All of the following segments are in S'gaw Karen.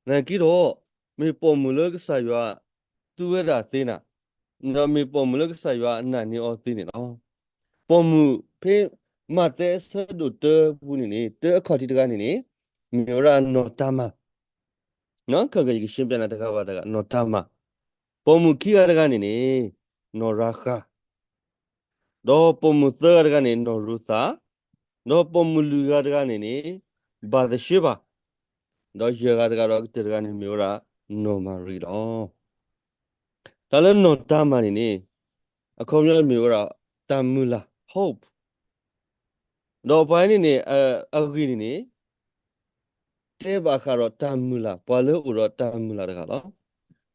နာ်က့ဒီး မ့ၢ်ပိာ်မုၣ်လၢကစၢ်ယွၤသူဝဲဒၣ်သ့နၤ, ဒီးမ့ၢ်ပိာ်မုၣ်လၢကစၢ်ယွၤနာ်န့ၢ်အီၤသ့န့ၣ်လီၤ. ပိာ်မုၣ်ဖဲမးသဲအဆၢဒိၣ်တၢပူၤန့ၣ်န့ၣ် တၢအခီၣ်ထံးတဂၤန့ၣ်န့ၣ် မ့ၢ်ဝဲဒၣ်နီၢ်တၤမၤ ခဲကယကရှင်းပြနၤတဂၤဘၣ်တဂၤ နီၢ်တၤမၤ. ပိာ်မုၣ်ခံဂၤတဂၤန့ၣ်န့ၣ် နီၢ်ရၤဃၤ, ဒီးပိာ်မုၣ်သၢဂၤတဂၤန့ၣ် နီၢ်ရူၤသး, ဒီးပိာ်မုၣ်လွံၢ်ဂၤတဂၤန့ၣ်န့ၣ် ဘၤသရှ့ဘၤ, ဒီးယဲၢ်ဂၤတဂၤဒီးကတၢၢ်တဂၤန့ၣ် မ့ၢ်ဝဲဒၣ်နီၢ်မၤရံလီၤ. တၢ်လၢနီၢ်တၤမၤန့ၣ်န့ၣ် အခီပညီမ့ၢ်ဝဲဒၣ် တၢ်မုၢ်လၢ် hope, ဒီးပှၤန့ၣ်န့ၣ် အဂ့ၢ်န့ၣ်န့ၣ် တဲဘၣ်ဃးဒီးတၢ်မုၢ်လၢ်, ပှၤလၢအိၣ်ဒီးတၢ်မုၢ်လၢ်တဂၤလီၤ.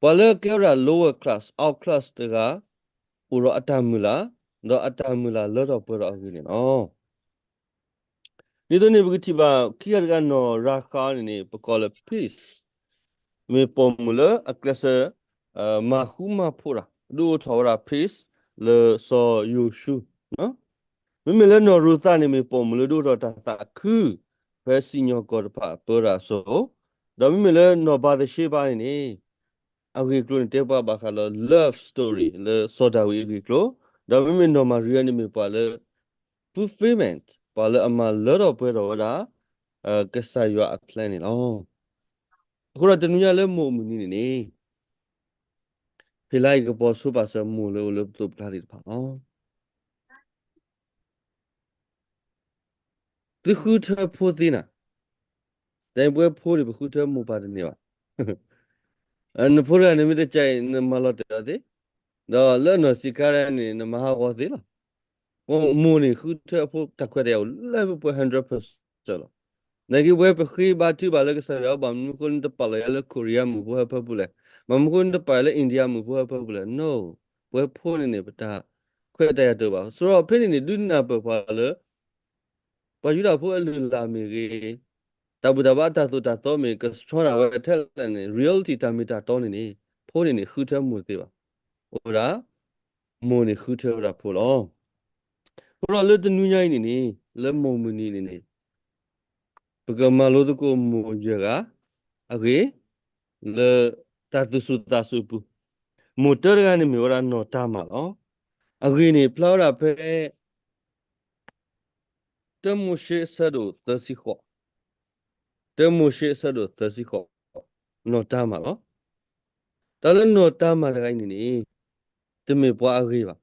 ပှၤလၢကဲဝဲဒၣ် lower class, outclass တဂၤ အိၣ်ဒီးအတၢ်မုၢ်လၢ်, ဒီးအတၢ်မုၢ်လၢ်လၢထီၣ်ပှဲၤထီၣ်အဂ့ၢ်န့ၣ်လီၤ. ဒ်သိးန့ၣ် ပကထံၣ်ဘၣ်ခံဂၤတဂၤ နီၢ်ရၤဃၤန့ၣ်န့ၣ် ပကိးလၢ peace, မ့ၢ်ပိာ်မုၣ်လၢအကျဲးစၢး မၤဃူမၤဖိးတၢ်, ဒုးအိၣ်ထီၣ်ဝဲဒၣ် peace လၢစီၤယိၤၡူ. မ့မ့ၢ်လၢနီၢ်ရူၤသးန့ၣ် မ့ၢ်ပိာ်မုၣ်လၢဒုးအိၣ်ထီၣ်တၢ်သးခု ဖဲစံၣ်ညီၣ်ကွီၢ်တဖၣ်အပၢတၢ်အစိၤ, ဒီးမ့မ့ၢ်လၢနီၢ်ဘၤသရှ့ဘၤန့ၣ်န့ၣ် အဂ့ၢ်အကျိၤန့ၣ် တဲပှၤဘၣ်ဃးလၢ love story လၢစီၤဒၤဝံးအဂ့ၢ်အကျိၤ, ဒီးမ့မ့ၢ်နီၢ်မၤရံန့ၣ်မ့ၢ်ပှၤလၢ fulfillment ပှၤလၢအမၤလၢထီၣ်ပှဲၤထီၣ်ဝဲဒၣ် ကစၢ်ယွၤအ plan န့ၣ်လီၤ. အဃိဒီးတနံၤညါလၢမိၢ်မုၢ်နံၤန့ၣ်န့ၣ် ဖံလါအံၤကပီၤဆိပာ်စၢၤမိၢ်လၢအိၣ်လၢပသိးပကျါသ့ၣ်တဖၣ်လီၤ. သုဃုထၢဖိသ့နၤ, တၢ်ပဝဲဖိန့ၣ် ပဃုထၢမိၢ်ပၢ်တန့ၢ်ဘၣ်. နဖိတဂၤန့ၣ်မ့ၢ်တကးအံၤ နမၤလီၤတဲာ်အီၤသ့, ဒီးလၢအနီၢ်ဆံးခါတဂၤန့ၣ် နမၤဟးဂီၤသ့လီၤ. မိၢ်န့ၣ်ဃုထၢအဖိတၢ်ခွဲးတၢ်ယာ်အိၣ်လၢပှဲၤ hundred percent လီၤ. နာ်က့ပဝဲပဃ့ဘါထုကဖၣ်လၢကစၢ်ယွၤ ဘၣ်မနုၤဃိနတပာ်လီၤယၤလၢ Korea မုၣ်ဖိဟၢဖၢပူၤလဲၣ်, ဘၣ်မနုၤဃိနတပာ်လၢ India မုၣ်ဖိဟၢဖၢပူၤလဲၣ်. No, ပဝဲဖိန့ၣ်န့ၣ် ပတၢ်ခွဲးတၢ်ယာ်တအိၣ်ဘၣ်. ဆိုတော့ ဖဲန့ၣ်န့ၣ် ဒုးနၢ်ပၢၢ်ပှၤလၢ ပှၤယူဒၤဖိအလုၢ်အလၢ်မ့ၢ်ဂ့ၤ, တၢ်ဘူၣ်တၢ်ဘါအတၢ်သိၣ်တၢ်သီမ့ၢ်ဂ့ၤ ကဆှီဒၣ်ဝဲထဲလဲၣ်န့ၣ် reality တၢ်မ့ၢ်တၢ်တီန့ၣ်န့ၣ် ဖိန့ၣ်န့ၣ် ဃုထၢမိၢ်တသ့ဘၣ်. အိၣ်ဝဲဒၣ် မိၢ်န့ၣ်ဃုထၢဝဲဒၣ်ဖိလီၤ. အဃိဒီးလၢတနွံညါအံၤန့ၣ်န့ၣ် လၢမိၢ်မုၢ်နံၤန့ၣ်န့ၣ် ပကမၤလိသကိးမိၢ်ယဲၢ်ဂၤ အဂ့ၢ် လၢတၢ်သူၣ်စူၤသးစူၤအပူၤ, မိၢ်တၢတဂၤန့ၣ်မ့ၢ်ဝဲဒၣ်နီၢ်တၤမၤလီၤ. အဂ့ၢ်န့ၣ် ဖျါဝဲဒၣ်ဖဲ တၢမိၤၡ့အဆၢဒိၣ်သၢဆံဃိး, တၢမိၤၡ့အဆၢဒိၣ်သၢဆံဃိး, နီၢ်တၤမၤလီၤ. တၢ်လၢနီၢ်တၤမၤတဂၤအံၤန့ၣ်န့ၣ် တမ့ၢ်ပှၤအဂ့ၤဘၣ်.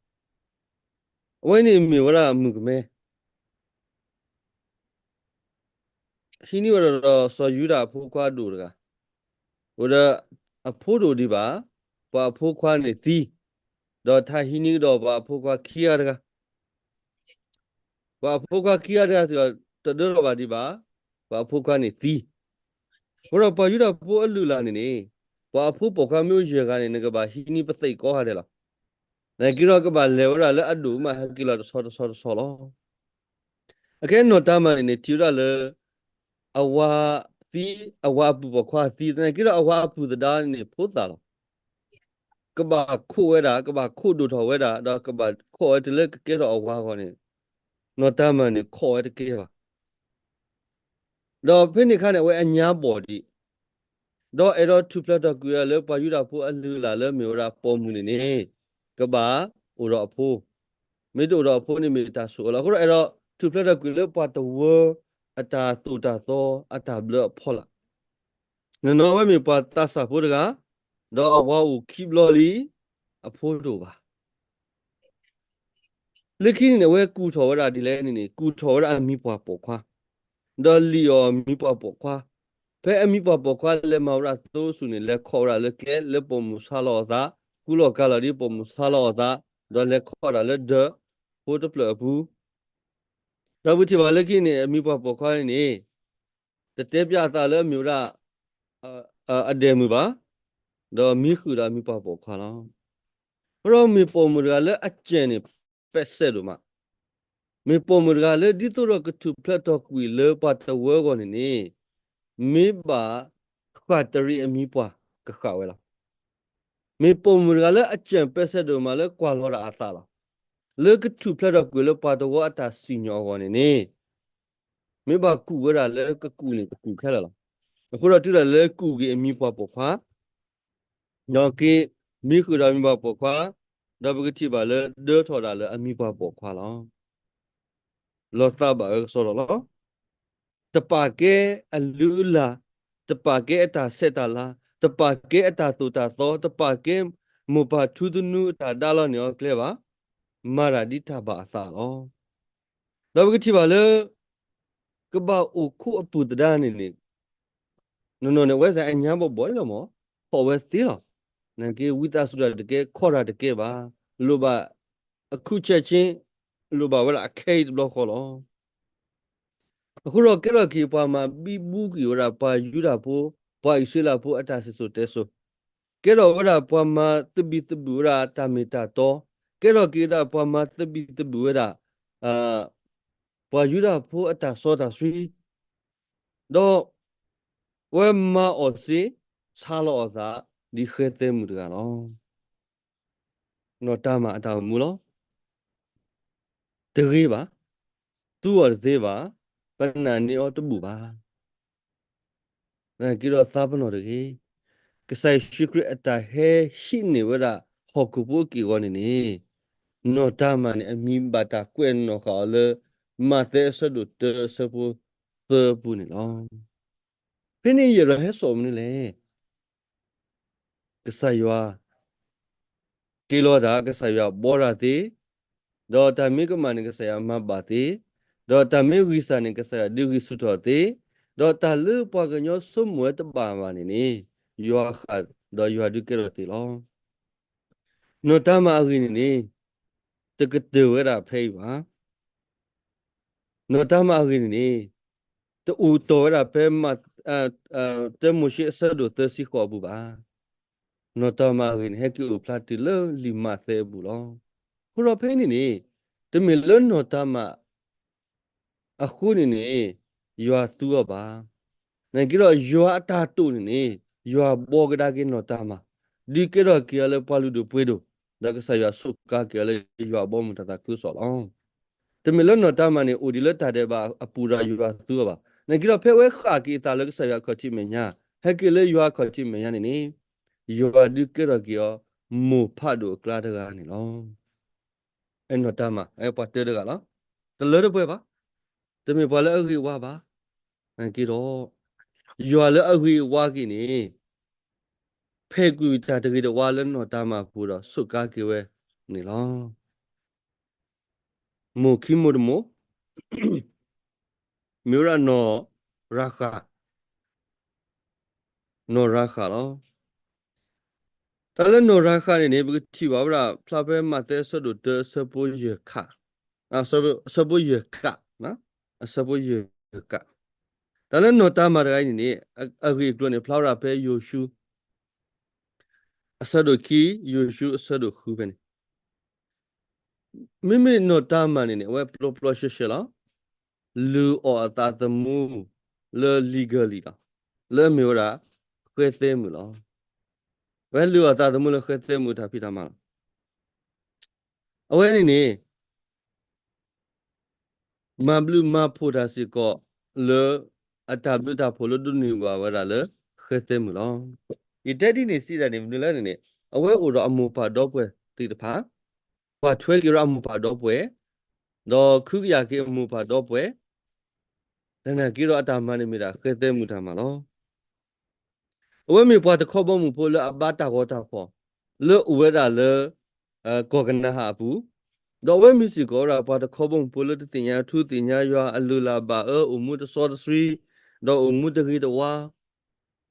အဝဲန့ၣ်မ့ၢ်ဝဲဒၣ်မုၣ်ကမဲ ဟံးန့ၢ်ဝဲဒၣ်ဒီးစီၤယူဒၤအဖိခွါဒိၣ်တဂၤ, အိၣ်ဒီးအဖိဒိၣ်ဒံးဘၣ်, ပှၤအဖိခွါန့ၣ်သံ, ဒီးထါဟံးန့ၢ်ကဒီးပှၤအဖိခွါခံဂၤတဂၤ, ပှၤအဖိခွါခံဂၤတဂၤစ့ၢ်ကီး တဒၢထီၣ်ဘၣ်ဒံးဘၣ်, ပှၤအဖိခွါန့ၣ်သံ. အဃိဒီးပှၤယူဒၤဖိအလုၢ်အလၢ်န့ၣ်န့ၣ် ပှၤအဖိပိာ်ခွါမ့ၢ်အိၣ်ယဲၢ်ဂၤန့ၣ် နကဘၣ်ဟံးန့ၢ်ပသံးကိးဂၤဒဲးလီၤ. နာ်က့ဒီးကဘၣ်လဲၤဝဲဒၣ်လၢအဒိၣ်မး ဟဲက့ၤလီၤတဆီတဆီတဆီလီၤ. အခဲနီၢ်တၤမၤန့ၣ်န့ၣ် ထံၣ်ဝဲဒၣ်လၢ အဝၤသံ, အဝၤအပုၢ်ပိာ်ခွါသံ, သနာ်က့ဒီးအဝၤအပုၢ်သဒါန့ၣ်န့ၣ် ဖိသၣ်လီၤ. ကဘၣ်ခိးဝဲဒၣ်, ကဘၣ်ခိးဒိၣ်ထီၣ်ဝဲဒၣ်, ဒီးကဘၣ်ခိးဝဲတုၤလၢကကဲထီၣ်အဝၤအဂီၢ်န့ၣ်, နီၢ်တၤမၤန့ၣ် ခိးဝဲတကဲဘၣ်. ဒီးဖဲန့ၣ်အခါန့ၣ် အဝဲအညါဘီၣ်ဒံး, ဒီးအဲၣ်ဒိးထူၣ်ဖျဲးထီၣ်ကွံာ်ဝဲဒၣ်လၢပှၤယူဒၤဖိအလုၢ်အလၢ်လၢမ့ၢ်ဝဲဒၣ်ပိာ်မုၣ်န့ၣ်န့ၣ် ကဘၣ်အိၣ်ဒီးအဖိ, မ့ၢ်တအိၣ်ဒီးအဖိန့ၣ်မ့ၢ်တၢ်ဆိၣ်အၢလီၤ. အဃိဒီးအဲၣ်ဒိးထူၣ်ဖျဲးထီၣ်ကွံာ်လၢပှၤတဝၢအတၢ်သိၣ်တၢ်သီအတၢ်ဘျၢအဖီလာ် နနီၤဝဲမ့ၢ်ပှၤသးစၢ်ဖိတဂၤ, ဒီးအဝၤအိၣ်ခံဘျီလံ, အဖိတအိၣ်ဘၣ်. လၢခံန့ၣ်န့ၣ် အဝဲကူၣ်ထီၣ်ဝဲဒၣ်ဒ်လဲၣ်န့ၣ်န့ၣ် ကူၣ်ထီၣ်ဝဲဒၣ်အမံၤပှၢ်ပိာ်ခွါ, ဒီးလံၣ်အီၤအမံၤပှၢ်ပိာ်ခွါ, ဖဲအမံၤပှၢ်ပိာ်ခွါလဲၤမၤဝဲဒၣ်သိဆူၣ်န့ၣ် လဲၤခိးဝဲဒၣ်လၢကျဲလၢပိာ်မုၣ်ဆါလီၤအသး, ကူလီၤကၤလီၤဒ်ပိာ်မုၣ်ဆါလီၤအသး, ဒီးလဲၤခိးဒၣ်လၢဒၢးဖိတဖျၢၣ်အပူၤ, ဒီးပထံၣ်ဘၣ်လၢခံန့ၣ် အမံၤပှၢ်ပိာ်ခွါန့ၣ်န့ၣ် တတဲပၠးအသးလၢအမ့ၢ်ဝဲဒၣ် အဒဲးမုၣ်ဘၣ်, ဒီးမံဃုာ်ဒီးအမံၤပှၢ်ပိာ်ခွါလီၤ. အဃိဒီးမ့ၢ်ပိာ်မုၣ်တဂၤလၢအစဲးန့ၣ် ပဲးစဲးဒိၣ်မး, မ့ၢ်ပိာ်မုၣ်တဂၤလၢဒ်သိးဒီးကထူၣ်ဖျဲးထီၣ်ကွံာ်လၢပှၤတဝၢအဂီၢ်န့ၣ်န့ၣ် မ့ၢ်ဘၣ်ဃၣ်တရံးအမံၤပှၢ်ကဃၣ်ဝဲလီၤ. မ့ၢ်ပိာ်မုၣ်တဂၤလၢအစဲးပဲးစဲးဒိၣ်မးလၢကွၢ်လီၤဒၣ်အသးလီၤ. လၢကထူၣ်ဖျဲးထီၣ်ကွံာ်လၢပှၤတဝၢအတၢ်စံၣ်ညီၣ်အဂီၢ်န့ၣ်န့ၣ် မ့ၢ်ဘၣ်ကူၣ်ဝဲဒၣ်လၢကကူၣ်န့ၣ် ကကူၣ်ခဲလၢာ်လီၤ. အဃိဒီးတုၤဒၣ်လဲာ်လၢကူးက့ၤအမံၤပှၤပိာ်ခွါ, ဒီးက့ၤမံဃုာ်ဒီးအမံၤပှၤပိာ်ခွါ, ဒီးပကထံၣ်ဘၣ်လၢဒၢထီၣ်ဒၣ်လၢအမံၤပှၤပိာ်ခွါလီၤ. လီၤသးဘၣ်အၢကစီဒီလီၤ. တပာ်ကဲအလုၢ်အလၢ်, တပာ်ကဲအတၢ်ဆဲးတၢ်လၤ, တပာ်ကဲအတၢ်သိၣ်တၢ်သီ, တပာ်ကဲမိၢ်ပၢ်ထူသနူအတၢ်ဒါလီၤန့ၢ်အီၤကျဲဘၣ်, မၤတၢ်ဒ်တၢ်ဘၣ်အသးလီၤ. ဒီးပကထံၣ်ဘၣ်လၢ ကဘၣ်အိၣ်ခိးအပူၤသဒါန့ၣ်န့ၣ်, နီၢ်နီၢ်န့ၣ် အဝဲသ့ၣ်အညါဘီၣ်ဘီၣ်လီၤမး, ဖီၣ်ဝဲသ့လီၤ. နာ်က့ဝံသးစူၤတၢ်တကဲ, ခီၣ်တၢ်တကဲဘၣ်, လိၣ်ဘၣ်အခုဆဲးဆ့, လိၣ်ဘၣ်ဝဲဒၣ်အခဲအံၤတဘျီဃီလီၤ. အဃိဒီးကဲထီၣ်က့ၤပှၤမၤဘံဘူက့ၤဝဲဒၣ်ပှၤယူဒၤဖိ, ပှၤအံၣ်စရ့လးဖိအတၢ်စံၣ်စိၤတဲစိၤ, ကဲထီၣ်ဝဲဒၣ်ပှၤမၤသဘံၣ်သဘုၣ်ဝဲဒၣ်တၢ်မ့ၢ်တၢ်တီ, ကဲထီၣ်က့ၤဝဲဒၣ်ပှၤမၤသဘံၣ်သဘုၣ်ဝဲဒၣ် ပှၤယူဒၤဖိအတၢ်စီတၢ်ဆှံ, ဒီးအဝဲမၤအီၣ်စ့, ဆါလီၤအီၣ်သး, ဒ်ဃဲသဲမုၣ်တဂၤလီၤ. နီၢ်တၤမၢ်အတၢ်အိၣ်မူလီၤ. တဂ့ၤဘၣ်, သူအီၤတသ့ဘၣ်, ပနာ်န့ၢ်အီၤတဘူၣ်ဘၣ်. နာ်က့ဒီးသးပ့ၤနီၣ်တဂ့ၤ, ကစၢ်ယ့ၣ်ၡူးခရံာ်အတၢ်ဟဲဟံးန့ၢ်ဝဲဒၣ်ဟီၣ်ခိၣ်ဖိအက့ၢ်အဂီၤန့ၣ်န့ၣ်, နီၢ်တၤမၢ်န့ၣ် အမံၤဘၣ်တၢ်ကွဲးနီၣ်ဃာ်အီၤလၢ မးသဲအဆၢဒိၣ်တၢအဆၢဖိသၢအပူၤန့ၣ်လီၤ. ဖဲန့ၣ်ယအဲၣ်ဒိးဟဲစိာ်မနုၤလဲၣ်. ကစၢ်ယွၤ က့ၤလီၤတၢ် ကစၢ်ယွၤဘှီတၢ်သ့, ဒီးတၢ်မ့ၢ်ကမၣ်န့ၣ် ကစၢ်ယွၤမၤဘၣ်သ့, ဒီးတၢ်မ့ၢ်ဂံၢ်စၢ်န့ၣ် ကစၢ်ယွၤဒုးဂံၢ်ဆူၣ်ထီၣ်သ့, ဒီးတၢ်လၢပှၤကညီဆိကမိၣ်ဝဲတဘၣ်ဘၣ်န့ၣ်န့ၣ်, ယွၤဃၣ်ဒီးယွၤဒုးကဲထီၣ်သ့လီၤ. နီၢ်တၤမၢ်အဂ့ၢ်န့ၣ်န့ၣ်, တကတၢၢ်ဝဲဒၣ်ဖဲအံၤဘၣ်. နီၢ်တၤမၢ်အဂ့ၢ်န့ၣ်န့ၣ်, တအိၣ်တီၢ်ဝဲဒၣ်ဖဲ တၢမိၤၡ့အဆၢဒိၣ်သၢဆံဃိးအပူၤဘၣ်. နီၢ်တၤမၢ်အဂ့ၢ်န့ၣ် ဟဲက့ၤအိၣ်ဖျါတုၤလၢလံာ်မးသဲအပူၤလီၤ. အဃိဒီးဖဲန့ၣ်န့ၣ်, တမ့ၢ်လၢနီၢ်တၤမၢ် အဃိန့ၣ်န့ၣ်, ယွၤသူအီၤဘၣ်. နာ်က့ဒီးယွၤအတၢ်တိာ်န့ၣ်န့ၣ်, ယွၤဘှီကဒါက့ၤနီၢ်တၤမၢ်, ဒုးကဲထီၣ်က့ၤအီၤလၢပှၤလုၢ်ဒိၣ်ပှ့ၤဒိၣ်, ဒီးကစၢ်ယွၤစူးကါက့ၤအီၤလၢယွၤအဘီအမုၢ်တၢ်သးခုကစီၣ်လီၤ. တမ့ၢ်လၢနီၢ်တၤမၢ်န့ၣ် အိၣ်ဒံးလၢတၢ်ဒဲးဘးအပူၤဒီးယွၤသူအီၤဘၣ်. နာ်က့ဒီးဖဲအဝဲဃၣ်က့ၤအသးလၢကစၢ်ယွၤအခီၣ်ထံးမဲာ်ညါ, ဟဲက့ၤလၢယွၤအခီၣ်ထံးမဲာ်ညါန့ၣ်န့ၣ်, ယွၤဒုးကဲထီၣ်က့ၤအီၤ မိၢ်ဖးဒိၣ်အကျါတဂၤန့ၣ်လီၤ. အဲ နီၢ်တၤမၢ် အဲ ပှၤတၢတဂၤလီၤ. တလၢတပှဲၤဘၣ်. တမ့ၢ်ပှၤလၢအဂ့ၤဝါဘၣ်. နာ်က့ဒီး, ယွၤလၢအဂ့ၤအဝါက့ၤန့ၣ်, ဖဲကွံာ်တၢ်တဂ့ၤတဝါလၢနီၢ်တၤမၢ်အပူၤဒီး စူးကါက့ၤဝဲန့ၣ်လီၤ. မိၢ်ခံမိၢ်တမိၢ်, မ့ၢ်ဝဲဒၣ်နီၢ်ရၤဃၤ, နီၢ်ရၤဃၤလီၤ. တၢ်လၢနီၢ်ရၤဃၤန့ၣ်န့ၣ် ပကထံၣ်ဘၣ်ဝဲဒၣ် ဖျါဖဲမးသဲအဆၢဒိၣ်တၢအဆၢဖိယဲၢ်ခး, အဆၢဖိယဲၢ်ကး, အဆၢဖိယဲၢ်ကး. တၢ်လၢနီၢ်တၤမၢ်တဂၤအံၤန့ၣ်န့ၣ်, အဂ့ၢ်အကျိၤန့ၣ် ဖျါဝဲဒၣ်ဖဲယိၤၡူ အဆၢဒိၣ်ခံ, ယိၤၡူအဆၢဒိၣ်ဃုဖဲန့ၣ်. မ့မ့ၢ်နီၢ်တၤမၢ်န့ၣ်န့ၣ် အဝဲပျီပျီရှဲရှဲလီၤ. လုၢ်အီၣ်အသးသမူလၢ legally လီၤ. လၢအမ့ၢ်ဝဲဒၣ် ဃဲသဲမုၣ်လီၤ. အဝဲလုၢ်အီၣ်အသးသမူလၢဃဲသဲမုၣ်တၢ်ဖံးတၢ်မၤလီၤ. အဝဲန့ၣ်န့ၣ် မၤဘျုးမၤဖှိၣ်တၢ်စ့ၢ်ကီးလၢ အတၢ်ဘျုးတၢ်ဖှိၣ်လၢဒိးန့ၢ်ဘၣ်ဝဲဒၣ်လၢ ဃဲသဲမုၣ်လီၤ. ယတဲဒ်န့ၣ်စံးဒၣ်န့ၣ် မနုၤလဲၣ်န့ၣ်န့ၣ်, အဝဲအိၣ်ဒီးအမိၢ်ပၢ်ဒီပုၢ်ဝဲၢ်သ့ၣ်တဖၣ်, ကွၢ်ထွဲက့ၤဒီးအမိၢ်ပၢ်ဒီပုၢ်ဝဲၢ်, ဒီးခုကယာ်က့ၤအမိၢ်ပၢ်ဒီပုၢ်ဝဲၢ်, သနာ်က့ဒီးအတၢ်မၤန့ၣ်မ့ၢ်ဒၣ်ဃဲသဲမုၣ်တၢ်မၤလီၤ. အဝဲမ့ၢ်ပှၤတခီဘီမုၢ်ဖိလၢအဘါတၢ်ဂီၤတၢ်ဖီၣ် လၢအိၣ်ဝဲဒၣ်လၢ ကီၢ်ကနၤဧၣ်အပူၤ, ဒီးအဝဲမ့ၢ်စ့ၢ်ကီးဝဲဒၣ်ပှၤတခီဘီမုၢ်ဖိလၢတသ့ၣ်ညါထူသ့ၣ်ညါယွၤ အလုၢ်အလၢ်ဘၣ်အၢ အိၣ်မူတစီတဆှံ, ဒီးအိၣ်မူတဂ့ၤတဝါ,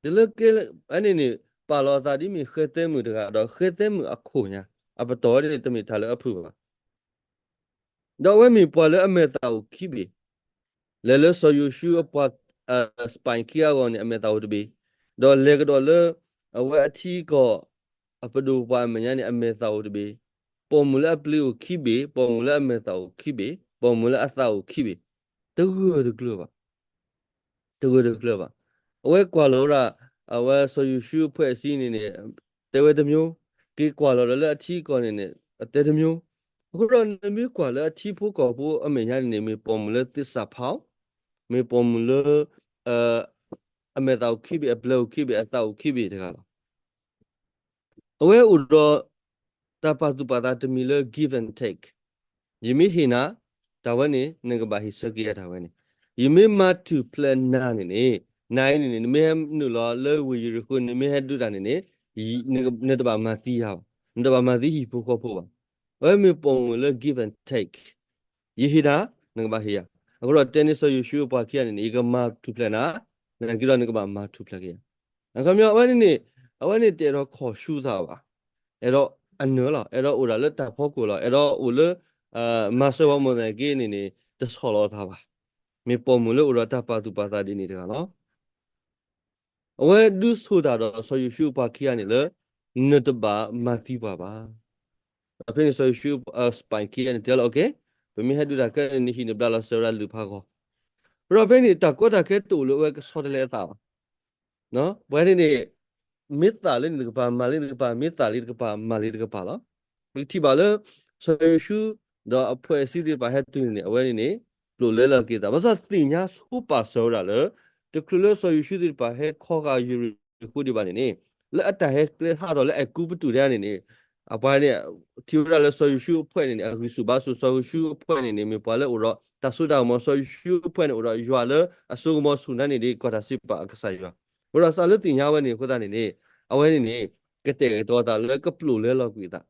တလၢကဲန့ၣ်န့ၣ် ပာ်လီၤအသးဒ်မ့ၢ်ဃဲသဲမုၣ်တဂၤ ဒီးဃဲသဲမုၣ်အခိၣ်ညါ, အပတီၢ်ဝဲန့ၣ်တမ့ၢ်တၢ်လၢအဖုၣ်ဘၣ်. ဒီးအဝဲမ့ၢ်ပှၤလၢအမဲာ်သၣ်အိၣ်ခံဘ့ၣ်, လဲၤလၢစီၤယိၤၡူအပှၤ spy ခံဂၤအဂီၢ်န့ၣ် အမဲာ်သၣ်အိၣ်တဘ့ၣ်, ဒီးလဲၤကဒီးလၢ အဝဲအထံအကီၢ် အပဒိၣ်ပှၤအမဲာ်ညါန့ၣ် အမဲာ်သၣ်အိၣ်တဘ့ၣ်, ပိာ်မုၣ်လၢအပျ့ၤအိၣ်ခံဘ့ၣ်, ပိာ်မုၣ်လၢအမဲာ်သၣ်အိၣ်ခံဘ့ၣ်, ပိာ်မုၣ်လၢအသးအိၣ်ခံဘ့ၣ်, တဂၢၢ်တကျၢၤဘၣ်. တဂၢၢ်တကျၢၤဘၣ်. အဝဲကွၢ်လီၤဝဲဒၣ် အဝဲစီၤယိၤၡူအဖှဲးအစံန့ၣ်န့ၣ် တဲဝဲတမျိုး, က့ၤကွၢ်လီၤဒီးလၢအထံအကီၢ်န့ၣ်န့ၣ် တဲတမျိုး. အဃိဒီးနမ့ၢ်ကွၢ်လၢအထံဖိကီၢ်ဖိအမဲာ်ညါန့ၣ်န့ၣ် မ့ၢ်ပိာ်မုၣ်လၢသ့ၣ်စၢ်ဖးအီၤ, မ့ၢ်ပိာ်မုၣ်လၢ အ အမဲာ်သးအိၣ်ခံဘ့ၣ်, အဘျၢအိၣ်ခံဘ့ၣ်, အသးအိၣ်ခံဘ့ၣ်တဂၤလီၤ. အဝဲအိၣ်ဒီး တၢ်ပာ်သူၣ်ပာ်သးတမံၤလၢ give and take, ယမ့ၢ်ဟ့ၣ်နၤ တၢ်ဝဲန့ၣ် နကဘၣ်ဟ့ၣ်ဆၢက့ၤယၤတၢ်ဝဲန့ၣ်, ယမ့ၢ်မၤထူၣ်ဖျဲးနၤန့ၣ်န့ၣ်, နၤအံၤန့ၣ်န့ၣ် နမ့ၢ်ဟဲနုာ်လီၤလၢဝ့ၢ်ယရံၣ်ဃိ နမ့ၢ်ဟဲဒုးတၢ်န့ၣ်န့ၣ်, နတဘၣ်မၤသံယၤဘၣ်, နတဘၣ်မၤသံဟံၣ်ဖိဃီဖိဘၣ်. အဝဲမ့ၢ်ပိာ်မုၣ်လၢ give and take, ယဟ့ၣ်နၤ နကဘၣ်ဟ့ၣ်ယၤ. အဃိဒီးတဲန့ၢ်စီၤယိၤၡူအပှၤခံဂၤန့ၣ်န့ၣ် ယကမၤထူၣ်ဖျဲးနၤ, နက့ဒီးနကဘၣ်မၤထူၣ်ဖျဲးက့ၤယၤ. အခီပညီ အဝဲန့ၣ်န့ၣ် အဝဲန့ၣ်တအဲၣ်ဒိးခီၣ်ဆူသးဘၣ်, အဲၣ်ဒိးအနၢၤလီၤ, အဲၣ်ဒိးအိၣ်ဒၣ်လၢတၢ်ဖီခိၣ်လီၤ, အဲၣ်ဒိးအိၣ်လၢ မၤစၢၤဝဲမိၢ်သနာ်က့န့ၣ်န့ၣ် တဆီၣ်လီၤအသးဘၣ်. မ့ၢ်ပိာ်မုၣ်လၢအိၣ်ဒီးတၢ်ပာ်သူၣ်ပာ်သးဒ်န့ၣ်တဂၤလီၤ. အဝဲဒုးဆိၣ်တၢ်ဒီးစီၤယိၤၡူအပှၤခံဂၤန့ၣ်လၢ နတဘၣ်မၤသံပှၤဘၣ်. ဒီးဖဲန့ၣ်စီၤယိၤၡူ spy ခံဂၤန့ၣ်တဲလီၤ, ပမ့ၢ်ဟဲဒုးတၢ်ခဲအံၤန့ၣ် နဟံၣ်နဘျါလီၤစၢၤဝဲဒၣ်လုၢ်ဖးဂီၤ. ဒီးဖဲန့ၣ် တၢ်ကီတၢ်ခဲတအိၣ်လၢအဝဲကဆီတလဲအသးဘၣ်. ပှၤန့ၣ်န့ၣ် မ့ၢ်သးလၢန့ၣ်တကပၤ မၤလၢန့ၣ်တကပၤ မ့ၢ်သးလၢတကပၤ မၤလၢတကပၤလီၤ. ပကထံၣ်ဘၣ်လၢ စီၤယိၤၡူ ဒီးအဖွဲ့အစည်းသ့ၣ်တဖၣ်ဟဲတုၤန့ၣ်န့ၣ် အဝဲန့ၣ်န့ၣ် ပျိာ်လဲလီၤက့ၤသး, ဘၣ်ဆၣ်သ့ၣ်ညါဆိပာ်စၢၤဝဲဒၣ်လၢ တချုးလၢစီၤယိၤၡူသ့ၣ်တဖၣ်ဟဲခီဃာ်ယရံၣ်ဃိဒံးဘၣ်န့ၣ်န့ၣ်, လၢအတၢ်ဟဲကျဲဟးထီၣ်လၢအဲၤကူပတူးတခါန့ၣ်န့ၣ်, အပှၤန့ၣ် ထံၣ်ဝဲဒၣ်လၢစီၤယိၤၡူအဖွဲ့န့ၣ်န့ၣ် အဂံၢ်ဆူၣ်ဘါဆူၣ်, စီၤယိၤၡူအဖွဲ့န့ၣ်န့ၣ် မ့ၢ်ပှၤလၢအိၣ်ဒီးတၢ်စိတၢ်ကမီၤ, စီၤယိၤၡူအဖွဲ့န့ၣ် အိၣ်ဒီးယွၤလၢအစိကမီၤဆူၣ်န့ၣ်န့ၣ် ကီၢ်တၢ်စံးပာ်အကစၢ်ယွၤ. အဃိဒီးစးလၢသ့ၣ်ညါဝဲန့ၣ်အဃိသတးန့ၣ်န့ၣ်, အဝဲန့ၣ်န့ၣ် ကတဲာ်ကတီၤသးလၢကပျိာ်လဲလီၤကွံာ်အသး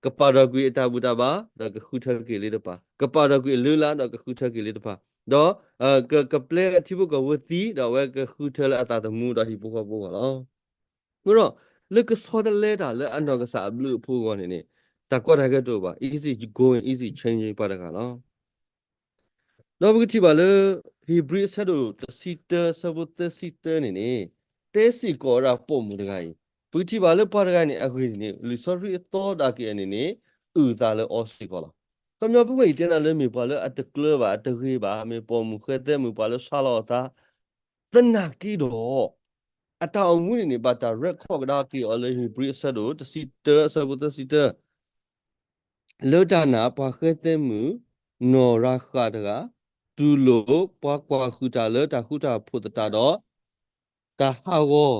ကပာ်ထီၣ်ကွံာ်အတၢ်ဘူၣ်တၢ်ဘါ ဒီးကဃုထၢက့ၤလၢတပၤ, ကပာ်ထီၣ်ကွံာ်အလုၢ်အလၢ် ဒီးကဃုထၢက့ၤလၢတပၤ, ဒီး ကပျဲထံဖိကီၢ်ဖိသံ ဒီးအဝဲကဃုထၢလၢအသးသမူဒီးဟံၣ်ဖိဃီဖိအဂီၢ်လီၤ. အဃိဒီး လၢကဆီတလဲတၢ်လၢအနီၢ်ကစၢ်အဘျုးအဖှိၣ်အဂီၢ်န့ၣ်န့ၣ်, တၢ်ကီတၢ်ခဲတအိၣ်ဘၣ်, easy going easy change ပှၤတဂၤလီၤ. ဒီးပကထံၣ်ဘၣ်လၢ ဟ့းဘြံၤအဆၢဒိၣ်တဆံတၢ အဆၢဖိသၢဆံတၢန့ၣ်န့ၣ်, တဲစ့ၢ်ကီးဝဲဒၣ်ပိာ်မုၣ်တဂၤအံၤ, ပကထံၣ်ဘၣ်လၢပှၤတဂၤန့ၣ်အဂ့ၢ်န့ၣ်န့ၣ် လံာ်စီဆှံအသီဒၣ်က့ၤအန့ၣ်န့ၣ် အုၣ်သးလၢအီၤစ့ၢ်ကီးလီၤ. ခီပညီဖုဝဲအံၤတဲနၤလၢမ့ၢ်ပှၤလၢအတကျၢၤဘၣ် အတဂ့ၤဘၣ်, မ့ၢ်ပိာ်မုၣ်ဃဲသဲမုၣ် ပှၤလၢဆါလီၤအသး သနာ်က့ဒီး အတၢ်အိၣ်မူန့ၣ်န့ၣ် ဘၣ်တၢ် record ကဒါက့ၤအီၤလၢ ဟ့းဘြံၤအဆၢဒိၣ်တဆံတၢ အဆၢဖိသၢဆံတၢ, လၢတၢ်နာ်ပှၤဃဲသဲမုၣ် နီၢ်ရၤဃးတဂၤ တူၢ်လိာ်ပှၤကွၢ်ဃုာ်တၢ်လၢတၢ်ဃူတၢ်ဖိးသတးဒီး တၢ်ဟးဂီၤ,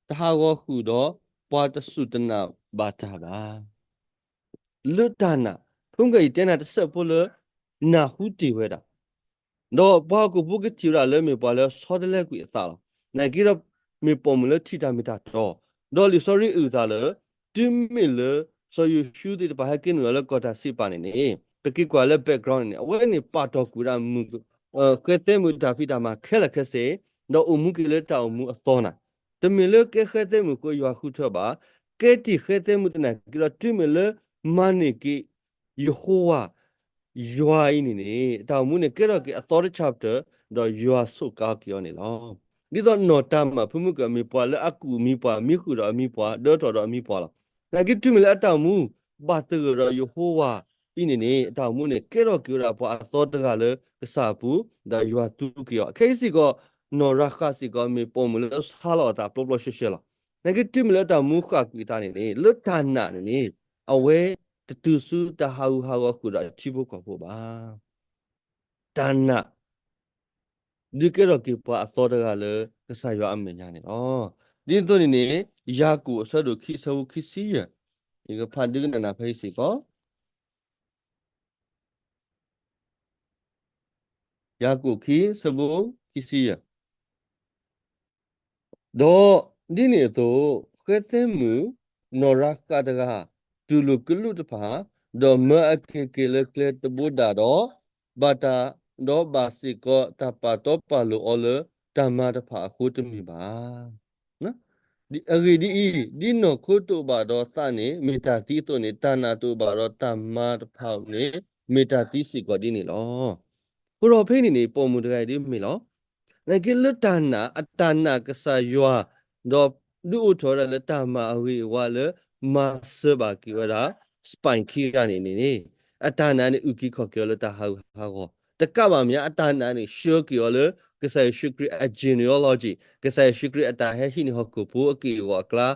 တဟးဂီၤဃုာ်ဒီး ပှၤတစူၢ်တနာ်ဘၣ်တၢ်ဘၣ်. လၢတၢ်နာ်, ဖုမုၢ်ကယံာ်တဲနၤတစဲးဖိလၢ နၢ်ဟူတ့ၢ်ဝဲဒၣ် ဒီးပှၤဟီၣ်ခိၣ်ဖိကထံၣ်ဝဲဒၣ်လၢမ့ၢ်ပှၤလၢဆီတလဲကွံာ်အသးလီၤ. နာ်က့ဒီး မ့ၢ်ပိာ်မုၣ်လၢထံၣ်တၢ်မ့ၢ်တၢ်တီ, ဒီးလံာ်စီဆှံအုၣ်သးလၢ တုၤမ့ၢ်လၢ စီၤယိၤၡူသ့ၣ်တဖၣ်ဟဲက့ၤနုာ်လီၤလၢကီၢ်တၢ်စံးပာ်န့ၣ်န့ၣ်, ပက့ၤကွၢ်လၢ background န့ၣ်န့ၣ် အဝဲန့ၣ်ပာ်တီၢ်ကွံာ်ဝဲဒၣ်မုၣ် ဃဲသဲမုၣ်တၢ်ဖံးတၢ်မၤခဲလၢာ်ခဲဆ့, ဒီးအိၣ်မူက့ၤလၢတၢ်အိၣ်မူအသီနၤ, တမ့ၢ်လၢကဲဃဲသဲမုၣ်ဃိယွၤဃုထၢဘၣ်, ကဲတ့ၢ်ဃဲသဲမုၣ်သနာ်က့ဒီး တုၤမ့ၢ်လၢမၤန့ၢ်က့ၤ ယဟိဝၤ ယွၤအံၤန့ၣ်န့ၣ် တၢ်အိၣ်မူန့ၣ်ကဲထီၣ်က့ၤအသီတ chapter, ဒီးယွၤစူးကါက့ၤအီၤန့ၣ်လီၤ. ဒ်သိးနီၢ်တၤမၣ်ဖုမုၢ်ကမ့ၢ်ပှၤလၢအကူၣ်အမံၤပှၤ မံဃုာ်ဒီးအမံၤပှၤ ဒၢထီၣ်ဒီးအမံၤပှၤလီၤ. နာ်က့တုၤမ့ၢ်လၢအတၢ်အိၣ်မူ ဘၣ်သဂၢၢ်ဒီးယဟိဝၤအံၤန့ၣ်န့ၣ် အတၢ်အိၣ်မူန့ၣ် ကဲထီၣ်က့ၤဝဲဒၣ်ပှၤအသီတဂၤလၢကစၢ်အပူၤ ဒီးယွၤသူက့ၤအီၤ. ခဲအံၤစ့ၢ်ကီး နီၢ်ရၤဃးစ့ၢ်ကီး မ့ၢ်ပိာ်မုၣ်လၢဆါလီၤအသးပျီပျီရှဲရှဲလီၤ. နာ်က့တုၤမ့ၢ်လၢအတၢ်အိၣ်မူဃၣ်ကွံာ်အသးန့ၣ်န့ၣ် လၢတၢ်နာ်န့ၣ်န့ၣ် အဝဲတတုၤဆူတၢ်ဟးဂူာ်ဟးဂီၤဃုာ်ဒီးထံဖိကီၢ်ဖိဘၣ်. တၢ်နာ် ဒုးကဲထီၣ်က့ၤပှၤအသီတဂၤလၢကစၢ်ယွၤအမဲာ်ညါန့ၣ်လီၤ. ဒ်သိးန့ၣ်န့ၣ် ယၤကိာ်အဆၢဒိၣ်ခံဆၢဖိခံဆံယဲၢ်, ယကဖးဒုးကနၣ်နၤဖဲအံၤစ့ၢ်ကီး ယၤကိာ်ခံဆၢဖိခံဆံယဲၢ်, ဒီးဒ်န့ၣ်အသိး ဃဲသဲမုၣ် နီၢ်ရၤဃးတဂၤ တူၢ်လိာ်ကလူးတဖၣ်, ဒီးမၢအက့ၤက့ၤလၢကျဲတဘိဒၣ်ဒီး ဘၣ်တၢ်, ဒီးဘၣ်စ့ၢ်ကီးတၢ်ပာ်တီပာ်လိၤအီၤလၢတၢ်မၤတဖၣ်အဃိတမ့ၢ်ဘၣ်. အဂ့ၢ်ဒ်အံၤ, ဒ်နီၢ်ခိတအိၣ်ဘၣ်ဒီးသးန့ၣ် မ့ၢ်တၢ်သံအသိးန့ၣ် တၢ်နာ်တအိၣ်ဘၣ်ဒီးတၢ်မၤတဖၣ်န့ၣ် မ့ၢ်တၢ်သံစ့ၢ်ကီးဒ်န့ၣ်လီၤ. အဃိဒီးဖဲန့ၣ်န့ၣ် ပိာ်မုၣ်တဂၤအံၤဒ်မ့ၢ်လီၤ. နာ်က့လၢတၢ်နာ် အတၢ်နာ်ကစၢ်ယွၤ, ဒီးဒုးအိၣ်ထီၣ်ဝဲဒၣ်လၢတၢ်မၤအဂ့ၤအဝါလၢ မၤစၢၤဘၣ်က့ၤဝဲဒၣ် spy ခံဂၤန့ၣ်န့ၣ်, အတၢ်နာ်န့ၣ် အုၣ်က့ၤခီၣ်က့ၤအီၤလၢတၢ်ဟးဂူာ်ဟးဂီၤ, တကးဘၣ်မ့ၢ် အတၢ်နာ်န့ၣ် ဆှၢက့ၤအီၤလၢ ကစၢ်ယ့ၣ်ၡူးခရံာ်အ genealogy, ကစၢ်ယ့ၣ်ၡူးခရံာ်အတၢ်ဟဲဟံးန့ၢ်ဟီၣ်ခိၣ်ဖိအက့ၢ်အဂီၤအကျါ,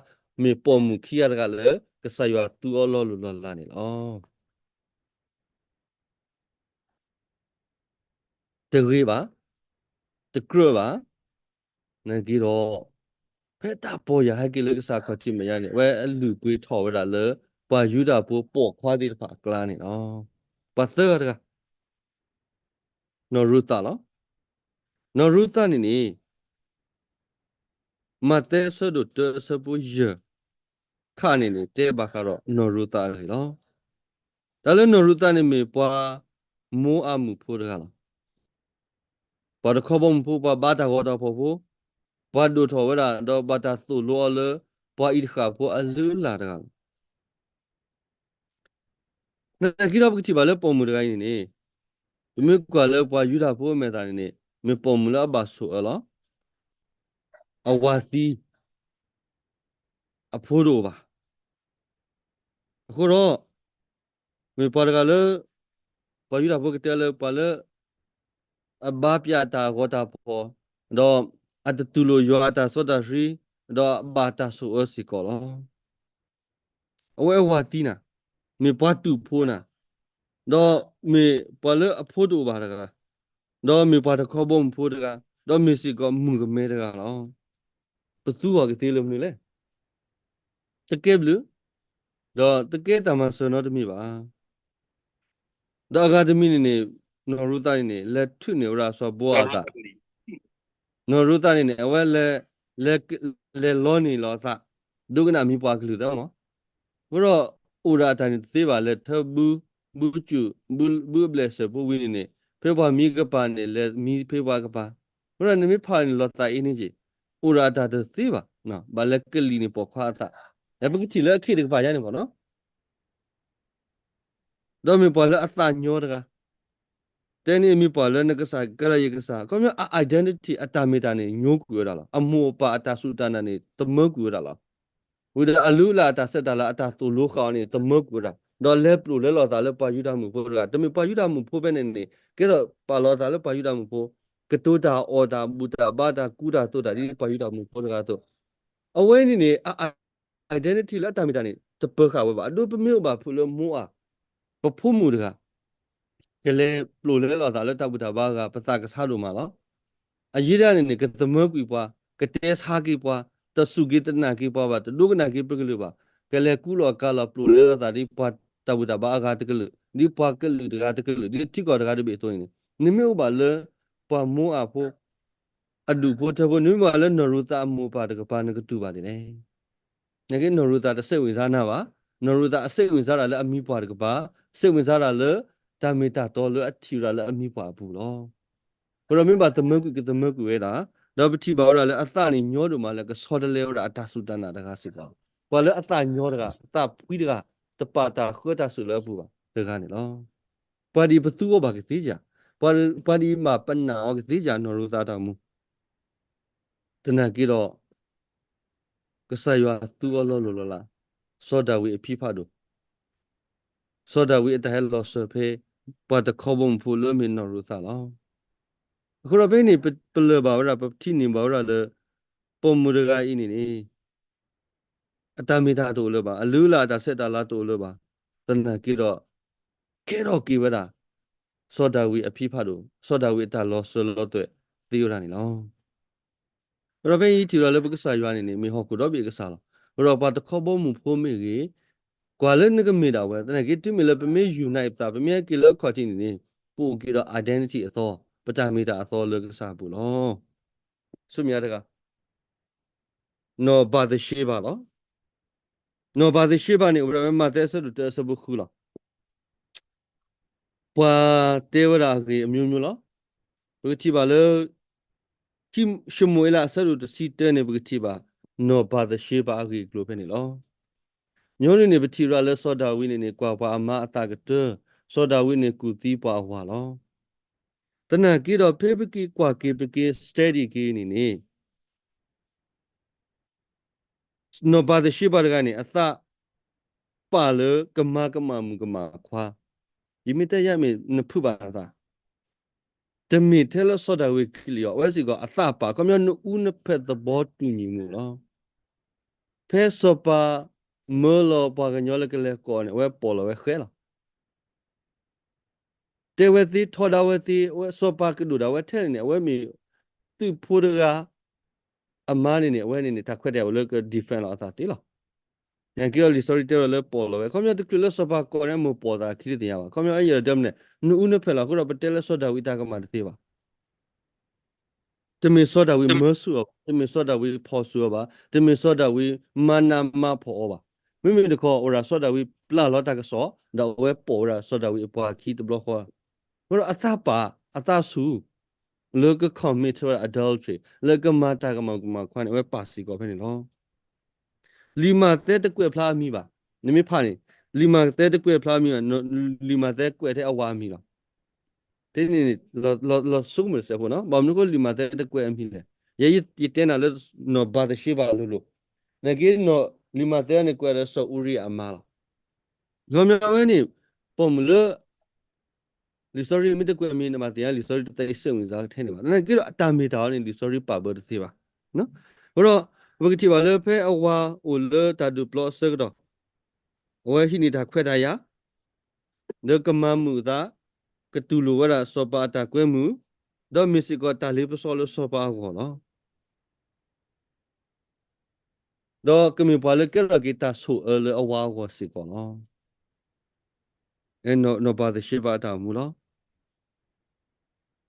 မ့ၢ်ပိာ်မုၣ်ခံဂၤတဂၤလၢ ကစၢ်ယွၤသူအီၤလီၤလိၢ်လီၤလးန့ၣ်လီၤ. တဂ့ၤဘၣ်, တကြၢးဘၣ်, နာ်က့ဒီး ဖဲတၢ်ပီၢ်ယၢ်ဟဲက့ၤလၢကစၢ်ခီၣ်ထံးမဲာ်ညါန့ၣ် အဝဲအလုၢ်အပှ့ၤထီၣ်ဝဲဒၣ်လၢ ပှၤယူဒၤဖိပိာ်ခွါသ့ၣ်တဖၣ်အကျါန့ၣ်လီၤ. ပှၤသၢဂၤတဂၤ နီၢ်ရူၤသးလီၤ. နီၢ်ရူၤသးန့ၣ်န့ၣ် မးသဲအဆၢဒိၣ်တၢအဆၢဖိယဲၢ် ခါန့ၣ်န့ၣ် တဲဘၣ်ဃးဒီးနီၢ်ရူၤသးအဂ့ၢ်လီၤ. တၢ်လၢနီၢ်ရူၤသးန့ၣ်မ့ၢ်ပှၤမိအၤမုၣ်ဖိတဂၤလီၤ. ပှၤတခီဘီမုၢ်ဖိ, ပှၤဘါတၢ်ဂီၤတၢ်ဖီၣ်ဖိ, ပှၤဒိၣ်ထီၣ်ဝဲဒၣ် ဒီးဘၣ်တၢ်သိၣ်လိအီၤလၢ ပှၤအံၤတဃၣ်ဖိအလုၢ်အလၢ်တဂၤလီၤ. နာ်က့ဒီးပကထံၣ်ဘၣ်လၢပိာ်မုၣ်တဂၤအံၤန့ၣ်န့ၣ် ပမ့ၢ်ကွၢ်လၢပှၤယူဒၤဖိအမဲာ်သၣ်န့ၣ်န့ၣ် မ့ၢ်ပိာ်မုၣ်လၢအဘၣ်ဆိၣ်အၢလီၤ. အဝၤသံ အဖိတအိၣ်ဘၣ်. အဃိဒီး မ့ၢ်ပှၤတဂၤလၢ ပှၤယူဒၤဖိကတဲလၢပှၤလၢ အဘါပျၢ်တၢ်ဂီၤတၢ်ဖီၣ်, ဒီးအတတူၢ်လိာ်ယွၤအတၢ်စီတၢ်ဆှံ, ဒီးအဘၣ်တၢ်ဆိၣ်အၢစ့ၢ်ကီးလီၤ. အဝဲအဝၤသံနၤ, မ့ၢ်ပှၤတူၢ်ဖိနၤ, ဒီးမ့ၢ်ပှၤလၢအဖိတအိၣ်ဘၣ်တဂၤ, ဒီးမ့ၢ်ပှၤတခီဘီမုၢ်ဖိတဂၤ, ဒီးမ့ၢ်စ့ၢ်ကီးမုၣ်ကမဲတဂၤလီၤ. ပသူအီၤကသ့လၢမနုၤလဲၣ်. တကဲဘျုး, ဒီးတကဲတၢ်မၤစၢၤနီတမံၤဘၣ်. ဒီးအဂၤတမံၤန့ၣ်န့ၣ်, နီၢ်ရူၤသးန့ၣ်န့ၣ် လဲၤထုးန့ၢ်ဝဲဒၣ်စီၤဘိအၤအသး, နီၢ်ရူၤသးန့ၣ်န့ၣ် အဝဲလဲၤ, လဲၤ, လဲၤလီန့ၢ်လီၤအသး, ဒိကနၣ်မံၤပှၢ်ကလုၢ်သၢမး, အဃိဒီးအိၣ်ဒၣ်အတၢ်န့ၣ်တသ့ဘၣ်, လဲၤထၢဘု, ဘုစူၣ်, ဘုအဘျဲၣ်စၢၤဖိဝံၤန့ၣ်န့ၣ် ဖဲပှၤမံကပၤန့ၣ် လဲၤမံဖဲပှၤကပၤ, အဃိဒီးနမ့ၢ်ဖးန့ၣ်လီၤသးအ့န့ၣ်က့, အိၣ်ဒၣ်အတၢ်တသ့ဘၣ်, ဘၣ်လဲၤကလံၣ်န့ၢ်ပိာ်ခွါအသး, ပကထံၣ်လၢအခ့ၣ်တကပၤယါန့ၣ်မးနီၤ ဒီးမ့ၢ်ပှၤလၢအသးညီတဂၤ, တဲန့ၣ်မ့ၢ်ပှၤလၢနကစၢ်ကဲလၢယကစၢ်, ခီပညီအ identity အတၢ်မ့ၢ်တၢ်န့ၣ် ညိကွံာ်ဝဲဒၣ်လီၤ. အမိၢ်အပၢ်အတၢ်စူၢ်တၢ်နာ်န့ၣ် သမၢကွံာ်ဝဲဒၣ်လီၤ. ဝံၤဒီးအလုၢ်အလၢ်အတၢ်ဆဲးတၢ်လၤအတၢ်သိၣ်လိဃာ်အီၤန့ၣ် သမၢကွံာ်ဝဲဒၣ်, ဒီးလဲၤပျိာ်လဲၤလီၤသးလၢပှၤယူဒၤမုၣ်ဖိတဂၤ, တမ့ၢ်ပှၤယူဒၤမုၣ်ဖိဖဲန့ၣ်န့ၣ် ကဲထီၣ်ပာ်လီၤသးလၢပှၤယူဒၤမုၣ်ဖိ, ကတိၤတၢ်အီၣ်တၢ်ဘူၣ်တၢ်ဘါတၢ်ကူတၢ်သိးတၢ်ဒ်ပှၤယူဒၤမုၣ်ဖိတဂၤအသိး, အဝဲန့ၣ်န့ၣ် အ identity လၢအတၢ်မ့ၢ်တၢ်န့ၣ် တပၢၤဃာ်ဝဲဘၣ်. အဒိ ပမ့ၢ်အိၣ်ဘၣ်ဖုးလၢမိအၤ, ပဖိမုၣ်တဂၤ ကလဲၤပျိာ်လဲၤလီၤသးလၢတၢ်ဘူၣ်တၢ်ဘါအဂၤ ပသးကဆါဒိၣ်မးလီၤ. အယံၤဒၣ်န့ၣ်န့ၣ် ကသမၢကွံာ်ပှၤ, ကတဲဆါက့ၤပှၤ, တစူၢ်က့ၤတနာ်က့ၤပှၤဘၣ်, တဒိကနၣ်က့ၤပကလုာ်ဘၣ်, ကလဲၤကူလီၤကၤလီၤပျိာ်လဲၤလီၤသးဒ်ပှၤတၢ်ဘူၣ်တၢ်ဘါအဂၤတကလုာ်, ဒ်ပှၤကလုာ်တဂၤတကလုာ်, ဒ်ထံကီၢ်တဂၤတဘ့ၣ်အသိးန့ၣ်န့ၣ်, နမ့ၢ်အိၣ်ဘၣ်လၢ ပှၤမိအၤဖိ အဒူၣ်ဖိထၢဖိ, နမ့ၢ်အိၣ်ဘၣ်လၢနီၢ်ရူၤသးအမိၢ်အပၢ်တကပၤ နကတူၢ်ဘၣ်ဒ်လဲၣ်. နာ်က့ နီၢ်ရူၤသးတစိတ်ဝင်စားနၤဘၣ်. နီၢ်ရူၤသးအစိတ်ဝင်စားတၢ်လၢအမံၤပှၢ်တကပၤ, စိတ်ဝင်စားတၢ်လၢ တၢ်မ့ၢ်တၢ်တီလၢအထံၣ်ဝဲဒၣ်လၢအမံၤပှၢ်အပူၤလီၤ. အဃိဒီးမ့ၢ်ဘၣ်သမၢကွံာ် ကသမၢကွံာ်ဝဲဒၣ်, ဒီးပထံၣ်ဘၣ်ဝဲဒၣ်လၢအသးန့ၣ်ညီဒိၣ်မးလၢကဆီတလဲဝဲဒၣ်အတၢ်စူၢ်တၢ်နာ်တဂၤစ့ၢ်ကီး, ပှၤလၢအသးညီတဂၤ, အသးဖှံတဂၤ, တပာ်တၢ်ဃၢတၢ်စူၢ်လၢအပူၤဘၣ်တဂၤန့ၣ်လီၤ. ပှၤဒ်အံၤပသူအီၤဘၣ်ကသ့ဧါ, ပှၤ, ပှၤဒ်အံၤမးပနာ်အီၤကသ့ဧါ နီၢ်ရူၤသးအတၢ်အိၣ်မူ သနာ်က့ဒီး ကစၢ်ယွၤသူအီၤလီၤလိၢ်လီၤလး, စီၤဒၤဝံးအဖံဖးဒိၣ်, စီၤဒၤဝံးအတၢ်ဟဲလီၤစၢၤဖဲ ပှၤတခီဘီမုၢ်ဖိလၢအမ့ၢ်နီၢ်ရူၤသးလီၤ. အဃိဒီးဖဲန့ၣ် ပ, ပလၢၢ်ဘၣ်ဝဲဒၣ်, ပထံၣ်န့ၢ်ဘၣ်ဝဲဒၣ်လၢ ပိာ်မုၣ်တဂၤအံၤန့ၣ်န့ၣ် အတၢ်မ့ၢ်တၢ်တအိၣ်လၢၤဘၣ်, အလုၢ်အလၢ်အတၢ်ဆဲးတၢ်လၤတအိၣ်လၢၤဘၣ်, သနာ်က့ဒီး ကဲထီၣ်က့ၤဝဲဒၣ် စီၤဒၤဝံးအဖံဖးဒိၣ်, စီၤဒၤဝံးအတၢ်လီၤစၢၤလီၤသွဲၣ်သ့ဝဲဒၣ်န့ၣ်လီၤ. အဃိဒီးဖဲအံၤထံၣ်ဒီးလၢပကစၢ်ယွၤန့ၣ်န့ၣ် မ့ၢ်ဟီၣ်ခိၣ်ဒီဘ့ၣ်အကစၢ်လီၤ. အဃိဒီးပှၤတခီဘီမုၢ်ဖိမ့ၢ်ဂ့ၤ, ကွၢ်လၢနကမ့ၢ်ဒၣ်ဝဲ, သနာ်က့တုၤမ့ၢ်လၢပမ့ၢ် unite ပသး, ပမ့ၢ်ဟဲက့ၤလၢအခီၣ်ထံးန့ၣ်န့ၣ် ပအိၣ်က့ၤဒီး identity အသီ, ပတၢ်မ့ၢ်တၢ်အသီလၢကစၢ်အပူၤလီၤ. ဆူမဲာ်ညါတဂၤ နီၢ်ဘၤသရှ့ဘၤလီၤ. နီၢ်ဘၤသရှ့ဘၤန့ၣ် အိၣ်ဝဲဒၣ်ဖဲမးသဲအဆၢဒိၣ်တၢအဆၢဖိဃုလီၤ. ပှၤတဲဝဲဒၣ်အဂ့ၢ်အမျိုးမျိုးလီၤ. ပကထံၣ်ဘၣ်လၢ ခံၡမူၤအ့လးအဆၢဒိၣ်တဆံတၢန့ၣ် ပကထံၣ်ဘၣ် နီၢ်ဘၤသရှ့ဘၤအဂ့ၢ်အကျိၤဖဲန့ၣ်လီၤ. ညီနုၢ်န့ၣ် ပထံၣ်ဝဲဒၣ်လၢစီၤဒၤဝံးန့ၣ်န့ၣ် ကွၢ်ပှၤအမါအသးကတၢၢ်, စီၤဒၤဝံးန့ၣ်ကူၣ်သံပှၤအဝၤလီၤ. သနာ်က့ဒီး ဖဲပက့ၤကွၢ်က့ၤ ပက့ၤ study က့ၤန့ၣ်န့ၣ် နီၢ်ဘၤသရှ့ဘၤတဂၤန့ၣ် အသးပာ်လၢကမၤကမၣ်မုၣ်ကမၣ်ခွါ, ယမ့ၢ်တဲယမ့ၢ်နဖုးဘၣ်အသး, တမ့ၢ်ထဲလၢစီၤဒၤဝံးကလံၣ်အီၤ, အဝဲစ့ၢ်ကီးအသးပာ်, ခီပညီ နှစ်ဦးနှစ်ဖက်သဘောတူညီမှုလီၤ. ဖဲစီၤပၤမၢလီၤပှၤကညီလၢကလဲၤကိးန့ၣ် အဝဲပိာ်လီၤဝဲဃဲလီၤ. တဲဝဲသ့, ထီဒါဝဲသ့, အဝဲစီၤပၤကဒိၣ်ဒၣ်ဝဲထဲန့ၣ်န့ၣ် အဝဲမ့ၢ်သုးဖိတဂၤ, အမါန့ၣ်န့ၣ် အဝဲန့ၣ်န့ၣ် တၢ်ခွဲးတၢ်ယာ်ဝဲလၢက defend လီၤအသးသ့လီၤ. နာ်က့ဒီးလံာ်စီဆှံတဲဝဲလၢပီၣ်လီၤဝဲ ခီပညီတချုးလၢစီၤပၤကိးန့ၣ် မိၢ်ပီၣ်သးခံတသ့ၣ်ညါဘၣ်. ခီပညီအဲၣ်ယဲၢ်ဒီးတမနုၤ နအူနဖျဲၣ်လီၤအဃိဒီး ပတဲလၢစီၤဒၤဝံးတၢ်ကမၣ်တသ့ဘၣ်. တမ့ၢ်စီၤဒၤဝံးမၢဆူၣ်အီၤဘၣ်, တမ့ၢ်စီၤဒၤဝံးဖီၣ်ဆူၣ်အီၤဘၣ်, တမ့ၢ်စီၤဒၤဝံးမၤနးမၤဖှီၣ်အီၤဘၣ်. မ့မ့ၢ်တခီ အိၣ်ဒၣ်စီၤဒၤဝံးပျၢ်လီၤတၢ်ကစီၣ် ဒီးအဝဲပိာ်ဝဲဒၣ်စီၤဒၤဝံးအပှၤခံတဘျီဃီ အဃိဒီးအသးပာ်အသးဆူၣ် လၢက commit ဝဲဒၣ် adultery လၢကမၤတၢ်ကမၣ်ကမၣ်ခွါန့ၣ် အဝဲပာ်စ့ၢ်ကီးဖဲန့ၣ်လီၤ. လံာ်မးသဲတကွဲးဖျါအမံၤဘၣ်. နမ့ၢ်ဖးန့ၣ် လံာ်မးသဲတကွဲးဖျါအမံၤဘၣ်, လံာ်မးသဲကွဲးထဲအဝၤအမံၤလီၤ. ဖဲန့ၣ် လီၤဆိကမိၣ်တစဲးဖိနီၤ, ဘၣ်မနုၤအဃိလံာ်မးသဲတကွဲးအမံၤလဲၣ်. ယဲယတဲနၤလၢနီၢ်ဘၤသရှ့ဘၤလိၤလိၤ, နာ်က့ လံာ်မးသဲန့ၣ်ကွဲးလၢစီၤအူရံယၤအမါလီၤ. လီၤမ့ၢ်ဝဲန့ၣ် ပိာ်မုၣ်လၢ လံာ်စီဆှံမ့ၢ်တကွဲးမံၤ နဘၣ်သ့ၣ်ညါ လံာ်စီဆှံတသ့စ့ၣ်ဝင်စါထဲန့ၣ်ဘၣ်. နာ်က့ဒီးအတၢ်မ့ၢ်တၢ်အီၤန့ၣ် လံာ်စီဆှံပာ်ဘၢတသ့ဘၣ်. အဃိဒီး ပကထံၣ်ဘၣ်လၢဖဲအဝၤအိၣ်လၢတၢ်ဒုးပျီအဆၢကတီၢ် အဝဲဟံးန့ၢ်တၢ်ခွဲးတၢ်ယာ် လၢကမၤမုာ်အသး, ကတူၢ်လိာ်ဝဲဒၣ်စီၤပၤအတၢ်ကွဲမုာ်, ဒီးမ့ၢ်စ့ၢ်ကီးတၢ်လ့ပစီလၢစီၤပၤအဂီၢ်လီၤ. ဒီးကမ့ၢ်ပှၤလၢကဲထီၣ်က့ၤတၢ်ဆိၣ်အၢလၢအဝၤအဂီၢ်စ့ၢ်ကီးလီၤ. နီၢ်ဘၤသရှ့ဘၤအတၢ်အိၣ်မူလီၤ.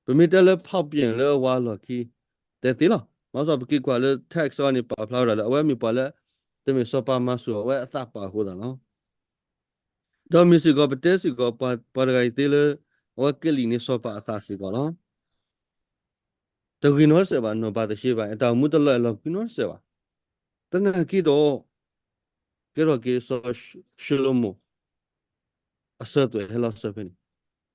ပမ့ၢ်တဲလၢဖးပၠ့ၣ်လၢအဝၤအလီၢ်ခံ တဲသ့လီၤ. ဘၣ်ဆၣ်ပက့ၤကွၢ်လၢ text အီၤန့ၣ် ပာ်ဖျါဝဲဒၣ်လၢ အဝဲမ့ၢ်ပှၤလၢ တမ့ၢ်စီၤပၤမၤဆူၣ်အီၤ အဝဲအသးပာ်အဃိသတးလီၤ. ဒီးမ့ၢ်စ့ၢ်ကီးပတဲစ့ၢ်ကီး ပှၤတဂၤအံၤသ့လၢ အဝဲကဲလံာ်န့ၣ်စီၤပၤအသးစ့ၢ်ကီးလီၤ. တဂ့ၤနီတစဲးဘၣ် နီၢ်ဘၤသရှ့ဘၤ အတၢ်အိၣ်မူတလီၤအဲၣ်လီၤကွံနီတစဲးဘၣ်. သနာ်က့ဒီး ကဲထီၣ်က့ၤစီၤၡလိၤမိၣ် အစၢၤသွဲၣ်ဟဲလီၤစၢၤဖဲန့ၣ်,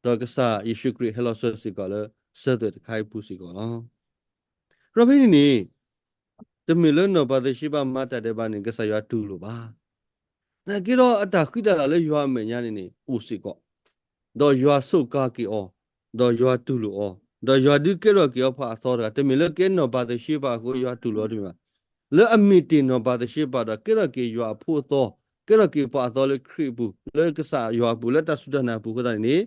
ဒီးကစၢ်ယ့ၣ်ၡူးခရံာ်ဟဲလီၤစၢၤစ့ၢ်ကီးလၢ စၢၤသွဲၣ်တခါအံၤပူၤစ့ၢ်ကီးလီၤ. ဒီးဖဲန့ၣ်န့ၣ် တမ့ၢ်လၢနီၢ်ဘၤသရှ့ဘၤမၤတၢ်ဒဲးဘးန့ၣ် ကစၢ်ယွၤတူၢ်လိာ်ဘၣ်. သနာ်က့ဒီးအတၢ်ဃံတၢ်လၤလၢယွၤအမဲာ်ညါန့ၣ်န့ၣ် အိၣ်စ့ၢ်ကီး, ဒီးယွၤစူးကါက့ၤအီၤ, ဒီးယွၤတူၢ်လိာ်အီၤ, ဒီးယွၤဒုးကဲထီၣ်က့ၤအီၤပှၤအသီတဂၤ, တမ့ၢ်လၢကဲနီၢ်ဘၤသရှ့ဘၤအဃိယွၤတူၢ်လိာ်အီၤတမ့ၢ်ဘၣ်. လၢအမ့ၢ်တ့ၢ်နီၢ်ဘၤသရှ့ဘၤဒီး ကဲထီၣ်က့ၤယွၤအဖိအသီ, ကဲထီၣ်က့ၤပှၤအသီလၢခရံာ်အပူၤ, လၢကစၢ်ယွၤအပူၤ, လၢတၢ်စူၢ်တၢ်နာ်အပူၤအဃိသတးန့ၣ်န့ၣ်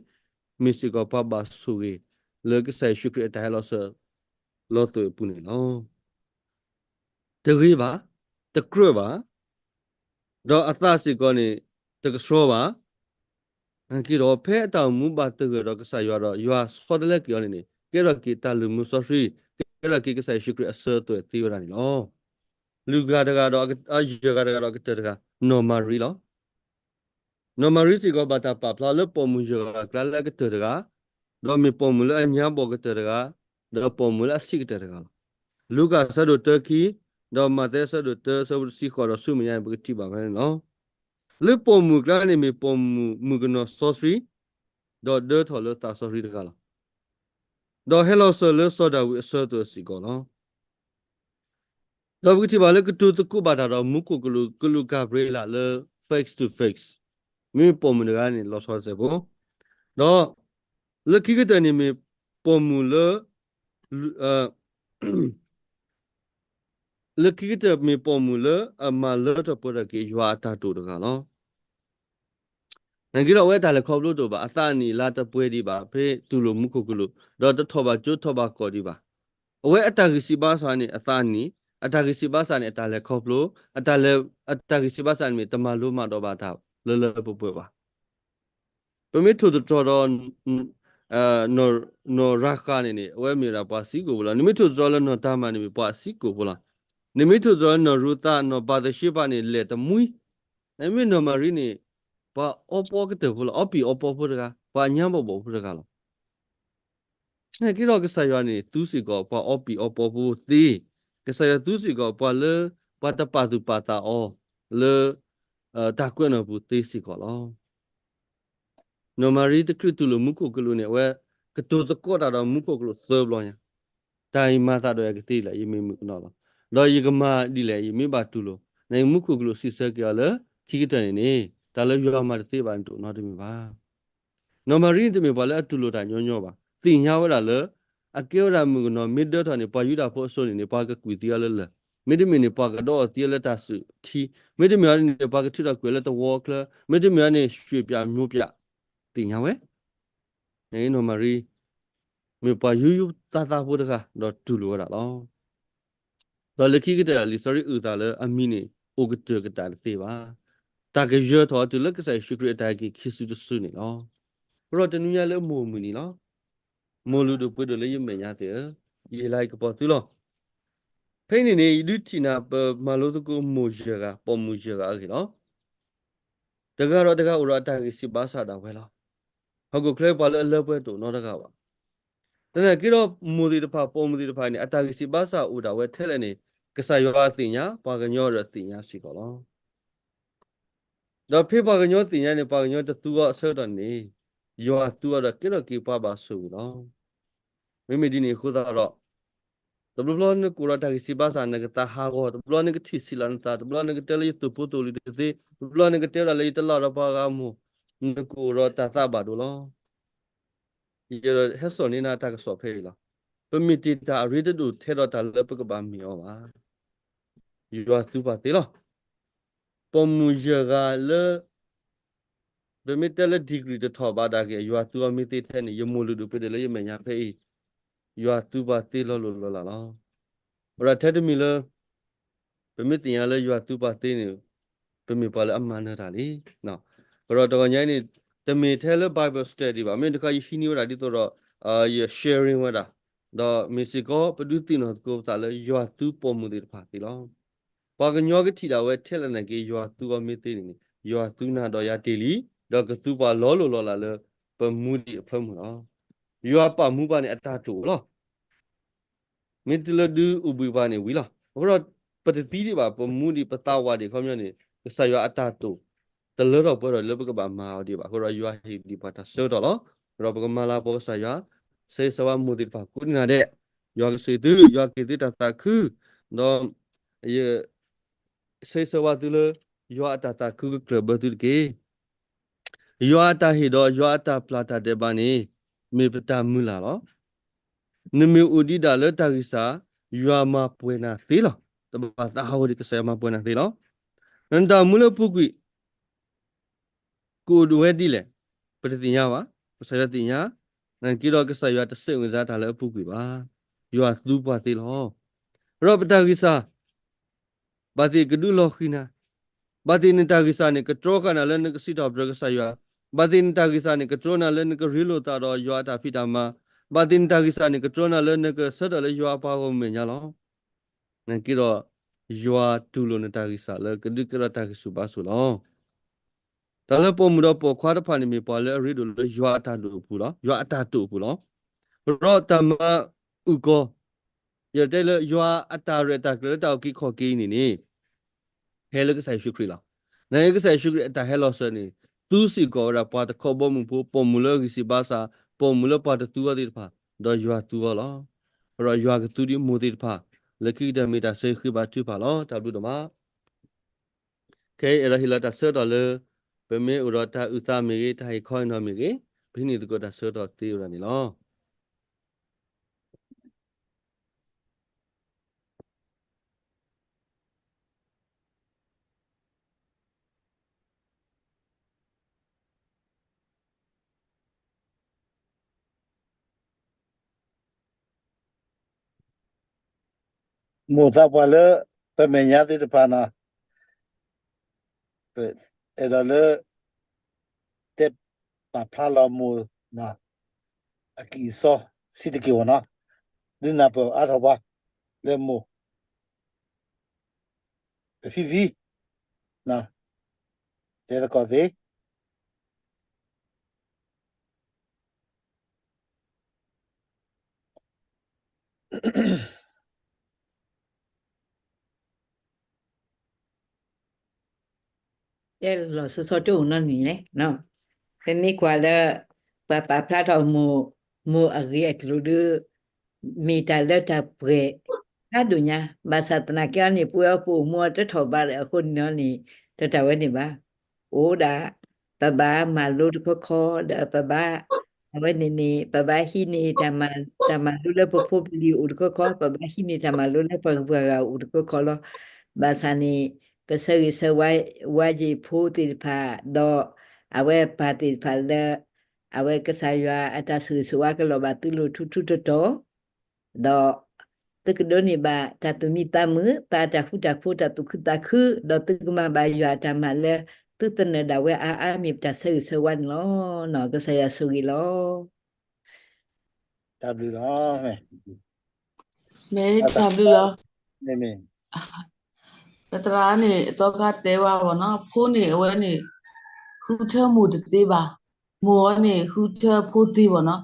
မ့ၢ်စ့ၢ်ကီးပှၤဘၣ်ဆိၣ်ဂ့ၤ လၢကစၢ်ယ့ၣ်ၡူးခရံာ်အတၢ်ဟဲလီၤစၢၤ လီၤသွဲၣ်အပူၤန့ၣ်လီၤ. တဂ့ၤဘၣ်, တကြၢးဘၣ်, ဒီးအသးစ့ၢ်ကီးန့ၣ် တကဆှီဘၣ်. နာ်က့ဒီး ဖဲအတၢ်အိၣ်မူဘၣ်တဂၢၢ်ဒီးကစၢ်ယွၤဒီး ယွၤဆီတလဲက့ၤအီၤန့ၣ်န့ၣ် ကဲထီၣ်က့ၤတၢ်လုၢ်မူစီဆှံ, ကဲထီၣ်က့ၤကစၢ်ယ့ၣ်ၡူးခရံာ်အစၢၤသွဲၣ်သ့ဝဲဒၣ်န့ၣ်လီၤ. လုၢ်ဂၤတဂၤဒီး ယဲၢ်ဂၤတဂၤဒီးအကတၢၢ်တဂၤ နီၢ်မၤရံလီၤ. နီၢ်မၤရံစ့ၢ်ကီးဘၣ်တၢ်ပာ်ဖျါလၢပိာ်မုၣ်ယဲၢ်ဂၤအကျါလၢအကတၢၢ်တဂၤ, ဒီးမ့ၢ်ပိာ်မုၣ်လၢအညါဘီၣ်ကတၢၢ်တဂၤ, ဒီးပိာ်မုၣ်လၢအဆံးကတၢၢ်တဂၤလီၤ. လူၤကၣ်အဆၢဒိၣ်တၢခံ, ဒီးမးသဲအဆၢဒိၣ်တၢအဆၢဖိတဆံဃိးဒီးဆူမဲာ်ညါန့ၣ် ပကထံၣ်ဘၣ်ဖဲန့ၣ်လီၤ. လၢပိာ်မုၣ်အကျါန့ၣ်မ့ၢ်ပိာ်မုၣ်မုၣ်ကနီၤစီဆှံ, ဒီးဒၢထီၣ်လၢသးစီဆှံတဂၤလီၤ. ဒီးဟဲလီၤစၢၤလၢစီၤဒၤဝံးအစၢၤသွဲၣ်စ့ၢ်ကီးလီၤ. ဒီးပကထံၣ်ဘၣ်လၢကတိၤသကိးဘၣ်တၢ်ဒီးမူခိၣ်ကလူး ကလူးကၤဘြံၤလးလၢ face to face, မ့မ့ၢ်ပိာ်မုၣ်တဂၤန့ၣ် လီၤဆီတစဲးဖိ, ဒီးလၢခံကတၢၢ်န့ၣ်မ့ၢ်ပိာ်မုၣ်လၢ လၢခံကတၢၢ်မ့ၢ်ပိာ်မုၣ်လၢအမၤလၢထီၣ်ပှဲၤထီၣ်က့ၤယွၤအတၢ်တိာ်တဂၤလီၤ. နာ်က့ဒီးအဝဲတၢ်လဲၤခီဖျိတအိၣ်ဘၣ်, အသးနံၣ်လါတပှဲၤဒံးဘၣ် ဖဲတူၢ်လိာ်မူခိၣ်ကလူး, ဒီးတထီၣ်ဘၣ်ကၠိထီၣ်ဘၣ်ကီၢ်ဒံးဘၣ်. အဝဲအတၢ်ဂံၢ်စၢ်ဘါစၢ်န့ၣ် အသးနံၣ်, အတၢ်ဂံၢ်စၢ်ဘါစၢ်န့ၣ် အတၢ်လဲၤခီဖျိ, အတၢ်လဲၤ, အတၢ်ဂံၢ်စၢ်ဘါစၢ်န့ၣ်မ့ၢ် တမၤလိမၤဒိးဘၣ်တၢ်လၢလၢပှဲၤပှဲၤဘၣ်. ပမ့ၢ်ထိၣ်သတြီၤဒီး နီၢ်ရၤဃးန့ၣ်န့ၣ် အဝဲမ့ၢ်ဝဲဒၣ်ပှၤစံကိၣ်ဖိလီၤ. နမ့ၢ်ထိၣ်သတြီၤလၢနီၢ်တၤမၤန့ၣ်မ့ၢ် ပှၤစံကိၣ်ဖိလီၤ. နမ့ၢ်ထိၣ်သတြီၤလၢနီၢ်ရူၤသး နီၢ်ဘၤသရှ့ဘၤန့ၣ် လဲၤတမှံ, နမ့ၢ်နီၢ်မၤရံန့ၣ် ပှၤအီပီကတၢၢ်ဖိလီၤ. အီပံၣ်အီပီဖိတဂၤ, ပှၤညါဘီၣ်ဘီၣ်ဖိတဂၤလီၤ. နာ်က့ဒီးကစၢ်ယွၤန့ၣ် သူစ့ၢ်ကီးပှၤအီပံၣ်အီပီဖိသ့, ကစၢ်ယွၤသူစ့ၢ်ကီးပှၤလၢ ပှၤတပာ်သူၣ်ပာ်သးအီၤလၢ တၢ်ကွဲးနီၣ်ပူၤသ့စ့ၢ်ကီးလီၤ. နီၢ်မၤရံတချုးတူၢ်လိာ်မူခိၣ်ကလူးန့ၣ် အဝဲကတိၤသကိးတၢ်ဒီးမူခိၣ်ကလူးသၢဘျီညါ, တၢ်အံၤမၤသးဒီးယၤကသ့ဒ်လဲၣ်, ယမ့ၢ်မုၣ်ကနီၤလီၤ. ဒီးယကမၤဒ်လဲၣ်, ယမ့ၢ်ဘၣ်တူၢ်လိာ်, နမူခိၣ်ကလူးစံးဆၢက့ၤအီၤလၢ ခံကတၢၢ်န့ၣ်န့ၣ် တၢ်လၢယွၤမၤတသ့ဘၣ်န့ၣ် တအိၣ်နီတမံၤဘၣ်. နီၢ်မၤရံန့ၣ်တမ့ၢ်ပှၤလၢအတူၢ်လိာ်တၢ်ညီညီဘၣ်. သ့ၣ်ညါဝဲဒၣ်လၢ အကဲဝဲဒၣ်မုၣ်ကနီၤ မ့ၢ်ဒၢထီၣ်န့ၣ် ပှၤယူဒၤဖိအစိၤန့ၣ်န့ၣ် ပှၤကကွံာ်သံအီၤလၢလၢၢ်, မ့တမ့ၢ်န့ၣ် ပှၤကဒီးအီၤသံအီၤလၢတၢ်စုၣ်ထံ, မ့တမ့ၢ်အီၤန့ၣ်န့ၣ် ပှၤကထုးထီၣ်ကွံာ်အီၤလၢသဝီအချၢ, မ့တမ့ၢ်အီၤန့ၣ် ရွှေ့ပြောင်းမျိုးပြ, သ့ၣ်ညါဝဲ နီၢ်မၤရံ မ့ၢ်ပှၤယူယူသးသးဖိတဂၤ ဒီးတူၢ်လိာ်ဝဲဒၣ်လီၤ. ဒီးလၢခံကတၢၢ် လံာ်စီဆှံအုၣ်သးလၢအမံၤန့ၣ် အိၣ်ကတၢၢ်ကတၢၢ်တသ့ဘၣ်. တၢ်ကယၢၤထီၣ်အီၤတုၤလၢကစၢ်ယ့ၣ်ၡူးခရံာ်အတၢ်က့ၤခံစုတစုန့ၣ်လီၤ. အဃိဒီးတနွံညါလၢမိၢ်မုၢ်နံၤလီၤ. မိၢ်လုၢ်ဒိၣ်ပှ့ၤဒိၣ်လၢယမဲာ်ညါသ့ၣ်ဧၢ, ယဟ့ၣ်လၤကပီၤသုလီၤ. ဖဲအံၤန့ၣ်န့ၣ် ယဒုးထံၣ်နၤပမၤလိသကိးမိၢ်ယဲၢ်ဂၤ ပိာ်မုၣ်ယဲၢ်ဂၤအဂ့ၢ်လီၤ. တဂၤဒီးတဂၤအိၣ်ဒီးအတၢ်ဂံၢ်စၢ်ဘါစၢ်ဒၣ်ဝဲလီၤ. ဟီၣ်ခိၣ်ချၢပှၤလၢအလၢပှဲၤတအိၣ်နီတဂၤဘၣ်. သနာ်က့ဒီးမိၢ်သ့ၣ်တဖၣ် ပိာ်မုၣ်သ့ၣ်တဖၣ်န့ၣ် အတၢ်ဂံၢ်စၢ်ဘါစၢ်အိၣ်ဒၣ်ဝဲထဲလဲၣ်န့ၣ် ကစၢ်ယွၤအသ့ၣ်ညါ ပှၤကညီဒီးသ့ၣ်ညါစ့ၢ်ကီးလီၤ. ဒီးဖဲပှၤကညီသ့ၣ်ညါန့ၣ် ပှၤကညီတသူအီၤအဆၢကတီၢ်န့ၣ် ယွၤသူအီၤဒီးကဲထီၣ်က့ၤပှၤဘၣ်ဆိၣ်ဂ့ၤလီၤ. မ့မ့ၢ်ဒ်န့ၣ်အဃိသတးဒီး တဘျီဘျီနကအိၣ်ဒီးတၢ်ဂံၢ်စၢ်ဘါစၢ် နကသးဟးဂီၤ, တဘျီနကထံၣ်ဆံးလီၤနသး, တဘျီနကတဲလၢယသိၣ်ဖိသိၣ်လံၤတသ့, တဘျီနကတဲဒၣ်လၢယတလီၤဒီးပှၤဂၤအမိၢ်, နကအိၣ်ဒီးတၢ်သးဘၣ်ဒိလီၤ. ယဟဲစိာ်န့ၢ်နၤတၢ်ကစီၣ်ဖဲအံၤလီၤ. ပမ့ၢ်တ့ၢ်တၢ်အရ့တဒိၣ်ထဲဒီးတၢ်လၢပကဘၣ်မ့ၢ်အီၤဘၣ်. ယွၤသူပှၤသ့လီၤ. ပိာ်မုၣ်ယဲၢ်ဂၤလၢ ပမ့ၢ်တဲလၢ degree တထီၣ်ဘၣ်ဒၣ်က့ၤ ယွၤသူအီၤမ့ၢ်သ့ထဲန့ၣ် ယမိၢ်လုၢ်ဒိၣ်ပှ့ၤဒိၣ်လၢယမဲာ်ညါဖဲအံၤ, ယွၤသူပှၤသ့လီၤလိၤလီၤလးလီၤ. အဃိဒီးထဲတမံၤလၢ ပမ့ၢ်သ့ၣ်ညါလၢယွၤသူပှၤသ့န့ၣ် ပမ့ၢ်ပှၤလၢအမၤနၢၤတၢ်လံ. အဃိဒီးတဂီၤညါအံၤန့ၣ် တမ့ၢ်ထဲလၢ Bible study ဘၣ်, မ့ၢ်တခီယဟံးန့ၢ်ဝဲဒၣ်ဒ်သိးဒီး ယ sharing ဝဲဒၣ်, ဒီးမ့ၢ်စ့ၢ်ကီး ပဒုးသ့ၣ်နီၣ်သကိးပသးလၢယွၤသူပိာ်မုၣ်သ့ၣ်တဖၣ်သ့လီၤ. ပှၤကညီကထံၣ်ဒၣ်ဝဲထဲလဲၣ်နာ်က့ ယွၤသူအီၤမ့ၢ်သ့န့ၣ်န့ၣ် ယွၤသူနၤဒီးယၤတ့ၢ်လံ, ဒီးကသူပှၤလီၤလိၤလီၤလးလၢ ပမူဒံးအဖၢမုၢ်လီၤ. ယွၤပာ်မူပှၤန့ၣ်အတၢ်တိာ်လီၤ. မ့ၢ်တုၤလၢဒုးအိၣ်ဘှံးပှၤန့ၣ်ဝံၤလီၤ. အဃိဒီး ပတသံဒံးဘၣ် ပမူဒံးပသးဝးဒံးအခီပညီန့ၣ် ကစၢ်ယွၤအတၢ်တိာ် တလၢထီၣ်ပှဲၤထီၣ်လၢပကဘၣ်မၤအီၤဒံးဘၣ်. အဃိဒီးယွၤဟ့ၣ်ဒံးပှၤတၢ်ဆၢကတီၢ်လီၤ. အဃိဒီးပကမၤလၤကပီၤကစၢ်ယွၤ, ဆၢဂ့ၤဆၢဝါမိၢ်သ့ၣ်တဖၣ်ကိးနံၤဒဲး, ယွၤကဆိၣ်ဂ့ၤသု, ယွၤကဟ့ၣ်သုတၢ်သးခု, ဒီး ယ ဆၢဂ့ၤဆၢဝါသုလၢ ယွၤအတၢ်သးခုကကျၢၢ်ဘၢသုတက့ၢ်. ယွၤအတၢ်ဟ့ၣ်ဒီးယွၤအတၢ်ပျၢ်တၢ်ဒဲးဘးန့ၣ် မ့ၢ်ပတၢ်မုၢ်လၢ်လီၤ. နမ့ၢ်အိၣ်ဒံးဒၣ်လၢတၢ်ဂံၢ်စၢ်, ယွၤမၤပှဲၤနၤသ့လီၤ. တဘၣ်သးဟးဂီၤဒံး ကစၢ်ယွၤမၤပှဲၤနၤသ့လီၤ. နတၢ်မူလၢအပူၤကွံာ် ကအိၣ်ဒံးဝဲဒ်လဲၣ်, ပတသ့ၣ်ညါဘၣ်. ကစၢ်ယွၤသ့ၣ်ညါ, နာ်က့ဒီးကစၢ်ယွၤတစိတ်ဝင်စားတၢ်လၢအပူၤကွံာ်ဘၣ်. ယွၤသူပှၤသ့လီၤ. ဒီးပတၢ်ဂံၢ်စၢ် ဘၣ်သ့ၣ်ကဒုးလီၤဃံၤနၤ, ဘၣ်သ့ၣ်နတၢ်ဂံၢ်စၢ်န့ၣ် ကတြီဃာ်နၤလၢနကစံးထီၣ်ပတြၢၤကစၢ်ယွၤ, ဘၣ်သ့ၣ်နတၢ်ဂံၢ်စၢ်န့ၣ် ကတြီနၤလၢနကရ့လိာ်သးဒီးယွၤအတၢ်ဖံးတၢ်မၤ, ဘၣ်သ့ၣ်နတၢ်ဂံၢ်စၢ်န့ၣ် ကတြီနၤလၢနကဆၢထၢၣ်လၢယွၤအပှၤဂီၢ်မုၢ်မဲာ်ညါလီၤ. နာ်က့ဒီး ယွၤတူၢ်လိာ်နတၢ်ဂံၢ်စၢ်လၢကဒုးကဲထီၣ်တၢ်ကဆူၣ်ဘါဆူၣ်လီၤ. တၢ်လၢပိာ်မုၣ်ဒီးပိာ်ခွါတဖၣ်န့ၣ်မ့ၢ်ပှၤလၢအရ့ဒိၣ်လၢယွၤအတၢ်ဒိၣ်အပူၤလီၤ, ယွၤအတၢ်တိာ်အပူၤလီၤ. ဒီးတၢ်မၤအုၣ်ကီၤ, ယတဲလၢယွၤအတၢ်ရဲၣ်တၢ်ကျဲၤလၢတၢ်အုၣ်က့ၤခီၣ်က့ၤအံၤန့ၣ်န့ၣ် ဟဲလၢကစၢ်ယ့ၣ်ၡူးခရံာ်လီၤ. နာ်က့ကစၢ်ယ့ၣ်ၡူးခရံာ်အတၢ်ဟဲလီၤစၢၤန့ၣ် သူစ့ၢ်ကီးဝဲဒၣ်ပှၤတခီဘီမုၢ်ဖိ ပိာ်မုၣ်လၢအဂံၢ်စၢ်ဘါစၢ်, ပိာ်မုၣ်လၢပှၤတသူအီၤသ့ၣ်တဖၣ်, ဒီးယွၤသူအီၤလီၤ. ဒီးယွၤကသူဒံးမိၢ်သ့ၣ်တဖၣ်, လၢခံကတၢၢ်မ့ၢ်တၢ်ဆၢဂ့ၤဃ့ဘါထုကဖၣ်လီၤ. တၢ်ဘျုးဒိၣ်မး. ခဲအံၤအဲၣ်ဒိးဟ့ၣ်လီၤတၢ်ဆၢကတီၢ်လၢ ပမ့ၢ်အိၣ်ဒီးတၢ်အုၣ်သးမ့ၢ်ဂ့ၤ, တၢ်ဟ့ၣ်ခီဟ့ၣ်နီၤမ့ၢ်ဂ့ၤ, ပဟံးန့ၢ်သကိးတၢ်ဆၢကတီၢ်သ့ဝဲဒၣ်န့ၣ်လီၤ. မိၢ်သးပှၢ်လၢ ပမဲာ်ညါသ့ၣ်တဖၣ်နီၤ, အဲၣ်ဒိးလၢ တဲပာ်ဖျါလီၤမိၢ် အကံၢ်အစီဆံးတက့ၢ်အဂီၢ်နီၤ, ဒုးနၢ်ပၢၢ်အါထီၣ်ပှၤ လၢမိၢ် ပဖံဖံ တဲသကိးသ့ တဲလီၤဆီဆီတအိၣ်နီတမံၤလဲၣ်, ပမ့ၢ်ကွၢ်လၢ ပှၤပာ်ဖျါထီၣ်မိၢ် မိၢ်အဂ့ၢ်အကျိၤဒီး မ့ၢ်တၢ်လၢတၢ်ပှဲၤဖးဒိၣ်ညါ, ဘၣ်ဆၣ်သနာ်က့အီၤန့ၣ် ပဝဲပအိၣ်မူအီၤတထီၣ်ဘးဒီးအဃိန့ၣ်န့ၣ် တတၢ်ဝဲန့ၣ်ဘၣ်. အိၣ်ဒၣ် ပဘၣ်မၤလိတခီခီ ဒီးပဘၣ် အဝဲန့ၣ်န့ၣ် ပဘၣ်ဟံးန့ၢ်တၢ်မၤ တၢ်မၤလိလၢပဖိပလံၤအိၣ်တခီခီ, ပဘၣ်ဟံးန့ၢ်တၢ်မၤလိလၢပှၤဂုၤပှၤဂၤအိၣ်တခီခီလီၤ. ဘၣ်ဆၣ်န့ၣ် ပဆၢဂ့ၤဆၢဝါဝါယံၤဖိသ့ၣ်တဖၣ် ဒီးအဝဲပၢ်သ့ၣ်တဖၣ်လၢ အဝဲကစၢ်ယွၤအတၢ်ဆိၣ်ဂ့ၤဆိၣ်ဝါကလီၤဘၣ်သုလိၤထူထူတီတီ, ဒီး သုကဒိးန့ၢ်ဘၣ်တၢ်သူၣ်မံသးမုာ်, သးတၢ်ဃူတၢ်ဖိး, တၢ်သူၣ်ခုသးခု, ဒီးသုကမၤဘၣ်ယွၤအတၢ်မၤလၢ သုသနၢၣ်ဒၣ်ဝဲအါအါမ့ၢ်ပတၢ်ဆၢဂ့ၤဆၢဝါန့ၣ်လီၤ. ကစၢ်ယွၤဆိၣ်ဂ့ၤလီၤ. တၢ်ဘျုးလီၤ. မ့ၢ်တၢ်ဘျုးလီၤ. မ့ၢ် ပသရၣ်န့ၣ် အသီခါတဲဝဲဘၣ်နီၤ, ဖိန့ၣ် အဝဲန့ၣ် ဃုထၢမိၢ်တသ့ဘၣ်, မိၢ်အီၤန့ၣ် ဃုထၢဖိသ့ဘၣ်နီၤ.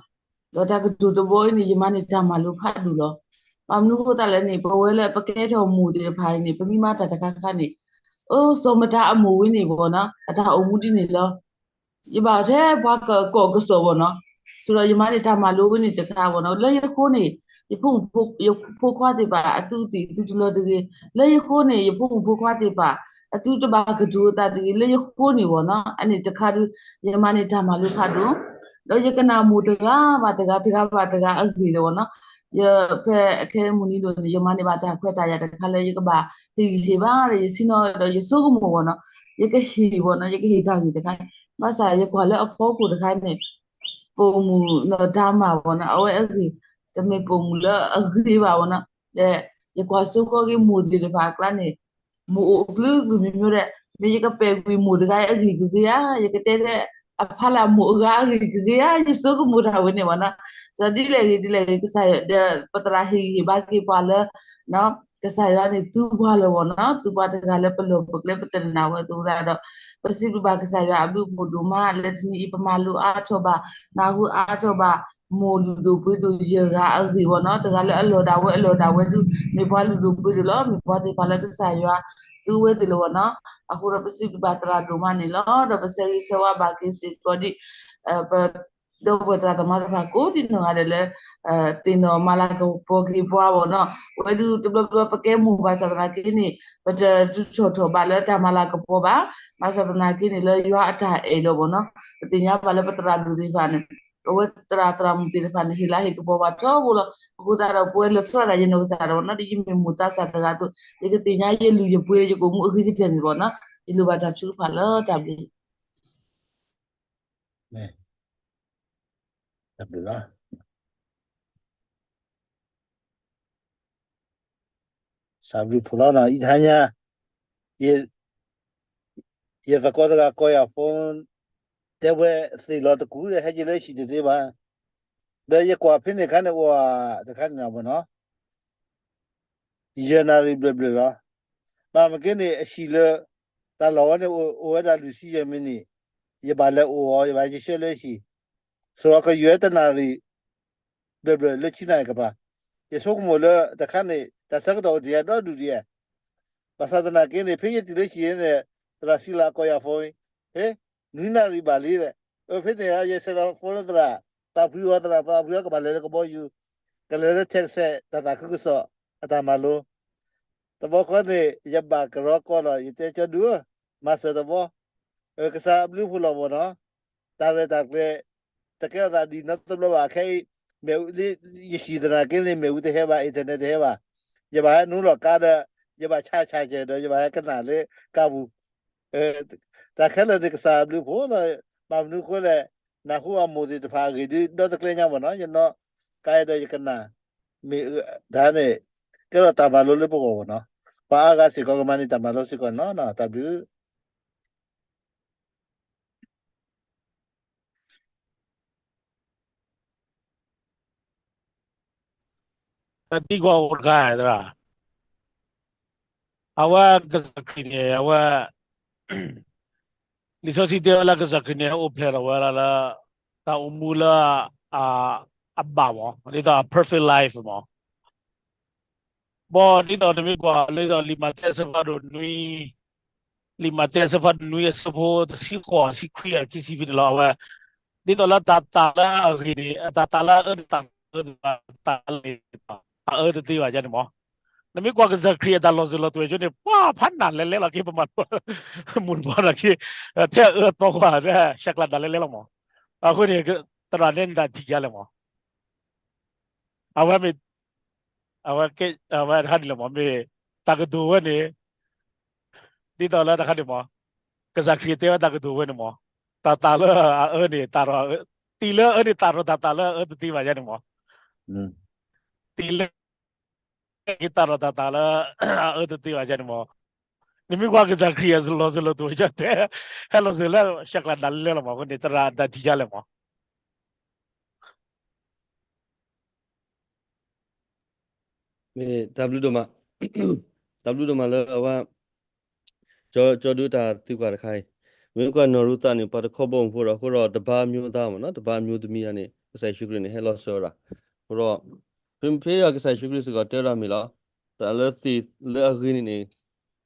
ဒီးတၢ်ကတိၤတဘီအံၤန့ၣ် ယမၤန့ၢ်တၢ်မၤလိဖးဒိၣ်လီၤ. ဘၣ်မနုၤအဃိသတးလဲၣ်န့ၣ် ပဝဲလၢပကဲထီၣ်မိၢ်သ့ၣ်တဖၣ်န့ၣ် ပမ့ၢ်မၤတၢ်တခါခါန့ၣ် အိၣ် စီၤမတၤအမိၢ်ဝဲန့ၣ်ဘၣ်နီၤ အတၢ်အိၣ်မူဒ်န့ၣ်လီၤ. ယဘၣ်ထဲပှၤကကိးကစီၣ်ဘၣ်နီၤ, ဆိဒီးယမၤန့ၢ်တၢ်မၤလိဝဲန့ၣ်တခါဘၣ်နီၤ, လၢယဃိန့ၣ် ယဖိမုၣ်ဖိ ယဖိခွါသ့ၣ်တဖၣ် အသုသ့ၣ်သုတလီၤတဂ့ၤ, လၢယဃိန့ၣ် ယဖိမုၣ်ဖိခွါသ့ၣ်တဖၣ် အသုတဘၣ်ကတိၤအသးတဂ့ၤ, လၢယဃိန့ၣ်ဘၣ်နီၤ, အန့ၣ်တခါဒုး ယမၤန့ၢ်တၢ်မၤလိဖးဒိၣ်, ဒီးယကနၣ်မိၢ်တဂၤဘၣ်တဂၤ တဂၤဘၣ်တဂၤအဂ့ၢ်လၢၤဘၣ်နီၤ, ယဖဲအခဲအံၤမုၢ်နံၤဒိၣ်န့ၣ် ယမၤန့ၢ်ဘၣ်တၢ်ခွဲးတၢ်ယာ်တခါလၢယကဘၣ်ဟ့ၣ်ဂံၢ်ဟ့ၣ်ဘါဒီး ယဆ့ၣ်နီၤဒီးယဆိကမိၣ်ဘၣ်နီၤ, ယကဟ့ၣ်ဘၣ်နီၤ, ယကဟ့ၣ်တၢ်ဂ့ၢ်တခါ, ဘၣ်ဆၣ်ယကွၢ်လၢအဖီခိၣ်တခါန့ၣ် ပိာ်မုၣ်နီၢ်တၢ်မၤဘၣ်နီၤ အဝဲအဂ့ၢ် တမ့ၢ်ပိာ်မုၣ်လၢအဂ့ၤဘၣ်ဘၣ်နီၤ, ဒီးယကွၢ်စိဃီက့ၤမိၢ်သ့ၣ်တဖၣ်အကျါန့ၣ် မိၢ်အိၣ်ကျုၤကျုၤမ့မ့ၢ်ဒီး မ့ၢ်ယကပဲာ်ကွံာ်မိၢ်တဂၤအဂ့ၢ်ကဂ့ၤဧါ, ယကတဲထဲအဖီလာ်မိၢ်အဂၤအဂ့ၢ်ကဂ့ၤဧါ, ယဆိကမိၣ်တၢ်ဝဲန့ၣ်ဘၣ်နီၤ, စးဒ်လဲၣ်ဂ့ၤဒ်လဲၣ်ဂ့ၤ ကစၢ်ယွၤဒီး ပသရၣ်ဟ့ၣ်ဂံၢ်ဟ့ၣ်ဘါက့ၤပှၤလၢ ကစၢ်ယွၤန့ၣ်သူပှၤလၢၤဘၣ်နီၤ, သူပှၤတဂၤလၢပလီၢ်ပကျဲပသနၢ်ဝဲအသိးသတးဒီး ပစံးဘျုးဘၣ်ကစၢ်ယွၤအဘျုးအဖှိၣ်ဒိၣ်မး လၢတနံၤအံၤ ပမၤလိအါထီၣ်ဘၣ် နၢ်ဟူအါထီၣ်ဘၣ် မိၢ်လုၢ်ဒိၣ်ပှ့ၤဒိၣ်ယဲၢ်ဂၤအဂ့ၢ်ဘၣ်နီၤ, တဂၤလၢအလီၢ်ဒၣ်ဝဲအလီၢ်ဒၣ်ဝဲဒုး မ့ၢ်ပှၤလုၢ်ဒိၣ်ပှ့ၤဒိၣ်လီၤ, မ့ၢ်ပှၤသ့ၣ်တဖၣ်လၢကစၢ်ယွၤသူဝဲသ့ၣ်လၢၤဘၣ်နီၤ, အဃိဒီးပစံးဘျုးဘၣ်သရၣ်ဒိၣ်မးန့ၣ်လီၤ, ဒီးပဆၢဂ့ၤဆၢဝါဘၣ်က့ၤစ့ၢ်ကီးဒ် ပ ဒီပုၢ်ဝဲၢ်သရၣ်သမါသ့ၣ်တဖၣ်ကိးဒံနီၢ်ဂၤဒဲးလၢ သ့ၣ်နီၣ်မၤလၤကပီၤက့ၤပှၤဘၣ်နီၤ, ဝဲဒုးတဘျီဘျီပကဲမိၢ်ဘၣ်ဆၣ်သနာ်က့န့ၣ် ပတတုၤထီၣ်ထီၣ်ဘၣ်လၢတၢ်မၤလၤကပီၤဘၣ်, ဘၣ်ဆၣ်သနာ်က့န့ၣ် လၢယွၤအတၢ်အဲၣ်လီၤဘၣ်နီၤ, ပသ့ၣ်ညါဘၣ်လၢပသရၣ်ဒိၣ်သ့ၣ်တဖၣ်န့ၣ် အဝဲသရၣ်သရၣ်မုၣ်သ့ၣ်တဖၣ်န့ၣ် ဟ့ၣ်လၤဟ့ၣ်ကပီၤဘၣ်ထီဘိလီၤ, အဃိသတးဒီး ပဝဲလီၤဆီဒၣ်တၢ်ယနီၢ်ကစၢ်ဒၣ်ဘၣ်နီၤ, ဒ်ယမ့ၢ်မိၢ်သးစၢ်တဂၤအသိး ယကသ့ၣ်ညါယလုၢ်ယပှ့ၤ ယကအိၣ်မူအဂ့ၤကတၢၢ်န့ၣ်ဘၣ်နီၤ, ယလိၣ်ဘၣ်တၢ်ထုကဖၣ်လၢတၢ်ဘျုး တၢ်ဘျုးလီၤ. စံးဘျုးဖှိၣ်လီၤနီၤ, အံၤတဟါညါ ယ ယသကိးတဂၤကိးယၤ phone တဲဝဲသ့ၣ်လီၤတကူၣ်ဒီး ဟဲက့ၤလၢဟံၣ်တသ့ဘၣ်, ဒီးယကွၢ်ဖဲန့ၣ်အခါန့ၣ် အိၣ်တခါန့ၣ်နီၤဘၣ်နီၤ ယဲၢ်နၣ်ရံၣ်ဘျဲၣ်ဘျဲၣ်လီၤ. ဘၣ်မ့ၢ်က့န့ၣ် အဟံၣ်လၢ တၢ်လီၢ်ဝဲန့ၣ် အိၣ်ဝဲဒၣ်လွံၢ်ဆံယဲၢ်မံးနံး, ယဘၣ်လဲၤအိၣ်အီၤ ယဘၣ်ဟဲက့ၤဆှၢလၢဟံၣ်, ဆိးလီၤကယဲၢ်တနၣ်ရံၣ် ဘျဲၣ်ဘျဲၣ်လၢဆံနၣ်ရံၣ်ကပၤ, ယဆိကမိၣ်လၢတခါန့ၣ် တၢ်ဆၢကတီၢ်အိၣ်ဒံးဧါ ဒီဒူၣ်ဒံးဧါ, ဘၣ်ဆၣ်သနာ်က့န့ၣ် ဖဲယတုၤလၢဟံၣ်န့ၣ် သရၣ်စံလၤကိးယၤ phone အံၤ, ဟ့ နွံနၣ်ရံၣ်ဘၣ်လံဒီး, အဖဲန့ၣ် ယဆဲးလီၤ phone လၢသရၣ်, သးဖှံအီၤသရၣ်, သးဖှံအီၤကဘၣ်လဲၤလၢကဘီယူၤ, ကလဲၤလၢ Texas တၢ်သးခုကစီၣ် အတၢ်မၤလိ, တဘျီဃီန့ၣ် ယဘၣ်ကရီကီၢ်လီၤ, ယတဲကၠီဒုဧၢ, မၤစၢၤတဘျီ, ကစၢ်အဘျုးဖှိၣ်လီၤဘၣ်နီၤ, တၢ်ရဲၣ်တၢ်ကျဲၤ တကဲထီၣ်သးဒ်နီတဘျီဘၣ်, ခဲအံၤ မ့ၣ်အူလၢ ယဟံၣ်သနာ်က့န့ၣ် မ့ၣ်အူတဟဲဘၣ်, internet တဟဲဘၣ်, ယဘၣ်ဟဲနုာ်လီၤကါဒီး ယဘၣ်ဆါဆါကဲၤဒီး ယဘၣ်ဟဲကနၣ်လၢကါပူၤ, တၢ်ခဲလၢာ်န့ၣ် ကစၢ်အဘျုးဖှိၣ်လီၤ, ဘၣ်မနုၤအဃိလဲၣ်, နၢ်ဟူအမိၢ်သ့ၣ်တဖၣ်အဂ့ၢ်ဒ်ဒီတကျဲညါဘၣ်နီၤ, ယနီၢ်ကါဒီးယကနၣ်, မ့ၢ်တၢ်န့ၣ် ကဲထီၣ်တၢ်မၤလိလၢပဂီၢ်ဘၣ်နီၤ, ပှၤအါဂၤစ့ၢ်ကီးကမၤန့ၢ်တၢ်မၤလိစ့ၢ်ကီးနီၤ, တၢ်ဘျုး တၢ်သံကွၢ်အိၣ်တခါ, အဝဲကစၢ်ခရံာ်န့ၣ် အဝဲ လံာ်စီဆှံတဲဝဲလၢကစၢ်ခရံာ်န့ၣ် အိၣ်ဖျဲၣ်ထီၣ်ဝဲဒၣ်လၢ တၢ်အိၣ်မူလၢ အဘၣ်မး ဒ်သိး perfect life မး ဘၣ်ဒ်သိးနမ့ၢ်ကွၢ် ဒ်သိးလံာ်မးသဲအဆၢဖးဒိၣ်နွံ, လံာ်မးသဲအဆၢဖးဒိၣ်နွံအဆၢဖိတဆံဃိး ဆံခွံ အခံဆံဖဲန့ၣ်လီၤ. အဝဲ ဒ်သိးလၢတၢ်သးလၢအဂ့ၤန့ၣ် တၢ်သးလၢအအၢန့ၣ် တၢ်သးလၢအဂ့ၤန့ၣ် အအၢတသ့ဘၣ်ယါန့ၣ်မး. နမ့ၢ်ကွၢ်ကစၢ်ခရံာ်အတၢ်လီၤစၢၤလီၤသွဲၣ်ကၠိန့ၣ် ပှၤဖးနၢ်လဲၤလဲၤလီၤက့ၤပမၤ မူတဘီနာ်က့ ထဲအအၢအသီကွၢ် ထဲဆဲးကျၢနၢ်လဲၤလဲၤလီၤမး. အဃိန့ၣ် သရၣ်န့ၣ်နတၢ်ထံၣ်ယါလဲၣ်မး. အဝဲမ့ၢ် အဝဲ အဝဲတခါန့ၣ်လီၤမး မ့ၢ်တၢ်ကတိၤဝဲန့ၣ် ဒ်သိးလၢတခါန့ၣ်မး ကစၢ်ခရံာ်တဲဝဲတၢ်ကတိၤဝဲန့ၣ်မး တၢ်သးလၢအအၢန့ၣ် တၢ်တံၤလၢအအၢန့ၣ် တၢ်ရီတၢ်သးလၢအအၢတသ့ဘၣ်ယါန့ၣ်မး. တံၤလၢ က့ၤတၢ်ဒီးတၢ်သးလၢ အအၢတသ့ဘၣ်ယါန့ၣ်မး, နမ့ၢ်ကွၢ်ကစၢ်ခရံာ်အလီၤစၢၤလီၤသွဲၣ်ယါတဲ, ဟဲလီၤစၢၤလၢ ရှဲကျါဒၣ်လဲာ်လီၤမး, အဃိန့ၣ် သရၣ်တၢ်ထံၣ်ယါလဲၣ်မး. မ့ၢ်တၢ်ဘျုးဒိၣ်မး, တၢ်ဘျုးဒိၣ်မးလၢအဝဲ ကၠီ ကၠီဒုတၢ်သံကွၢ်တခါအံၤ, မ့ၢ်ကွၢ်နီၢ်ရူၤသးန့ၣ် ပှၤတခီဘီမုၢ်ဖိဒီး အဃိဒီးတဘါမျိုးသားမးနီၤ, တဘါမျိုးသမီးယါန့ၣ် ကစၢ်ယ့ၣ်ၡူးခရံာ်န့ၣ် ဟဲလီၤစၢၤဝဲဒၣ်, အဃိဒီး ဖဲဖဲအကစၢ်ယ့ၣ်ၡူးခရံာ်စ့ၢ်ကီးတဲဝဲဒၣ်မ့ၢ်လီၤ, တၢ်လၢသ့ၣ်လၢအဂ့ၤန့ၣ်န့ၣ်,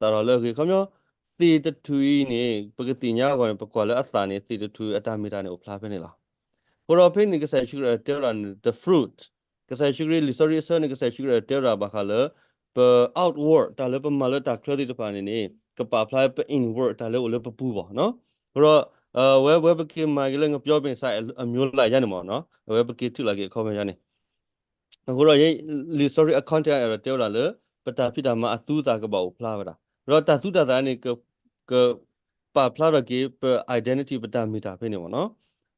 သၣ်ထီၣ်လၢအဂ့ၤ, ခီပညီ သ့ၣ်တထူၣ်အံၤန့ၣ် ပကသ့ၣ်ညါအဂီၢ်န့ၣ် ပကွၢ်လၢအသၣ်န့ၣ် သ့ၣ်တထူၣ်အတၢ်မ့ၢ်တၢ်န့ၣ်အိၣ်ဖျါဖဲန့ၣ်လီၤ. အဃိဒီးဖဲန့ၣ် ကစၢ်ယ့ၣ်ၡူးခရံာ်တဲဝဲဒၣ်န့ၣ် the fruit, ကစၢ်ယ့ၣ်ၡူးခရံာ် လံာ်စီဆှံအဆၢန့ၣ် ကစၢ်ယ့ၣ်ၡူးခရံာ်တဲဝဲဒၣ်ဘၣ်ဃးလၢ ပ outward တၢ်လၢပမၤလၢတၢ်ချၢသ့ၣ်တဖၣ်န့ၣ်န့ၣ် ကပာ်ဖျါပ inward တၢ်လၢအိၣ်လၢပပူၤဘၣ်နီၤ. အဃိဒီး အဝဲ အဝဲပက့ၤမၤက့ၤလၢ ငပျီပင်စၢ် အမျိုးလၢ်ယါန့ၣ်မးနီၤ, အဝဲပက့ၤထုးလီၤက့ၤအခီပညီယါန့ၣ်, အဃိဒီး လံာ်စီဆှံအ content အဲၣ်ဒိးတဲဝဲဒၣ်လၢ ပတၢ်ဖံးတၢ်မၤအသူအသၣ်ကဘၣ်အိၣ်ဖျါဝဲဒၣ်, ဒီးတၢ်သူတၢ်သၣ်န့ၣ် က ကပာ်ဖျါထီၣ်က့ၤပ identity ပတၢ်မ့ၢ်တၢ်ဖဲန့ၣ်မးနီၤ.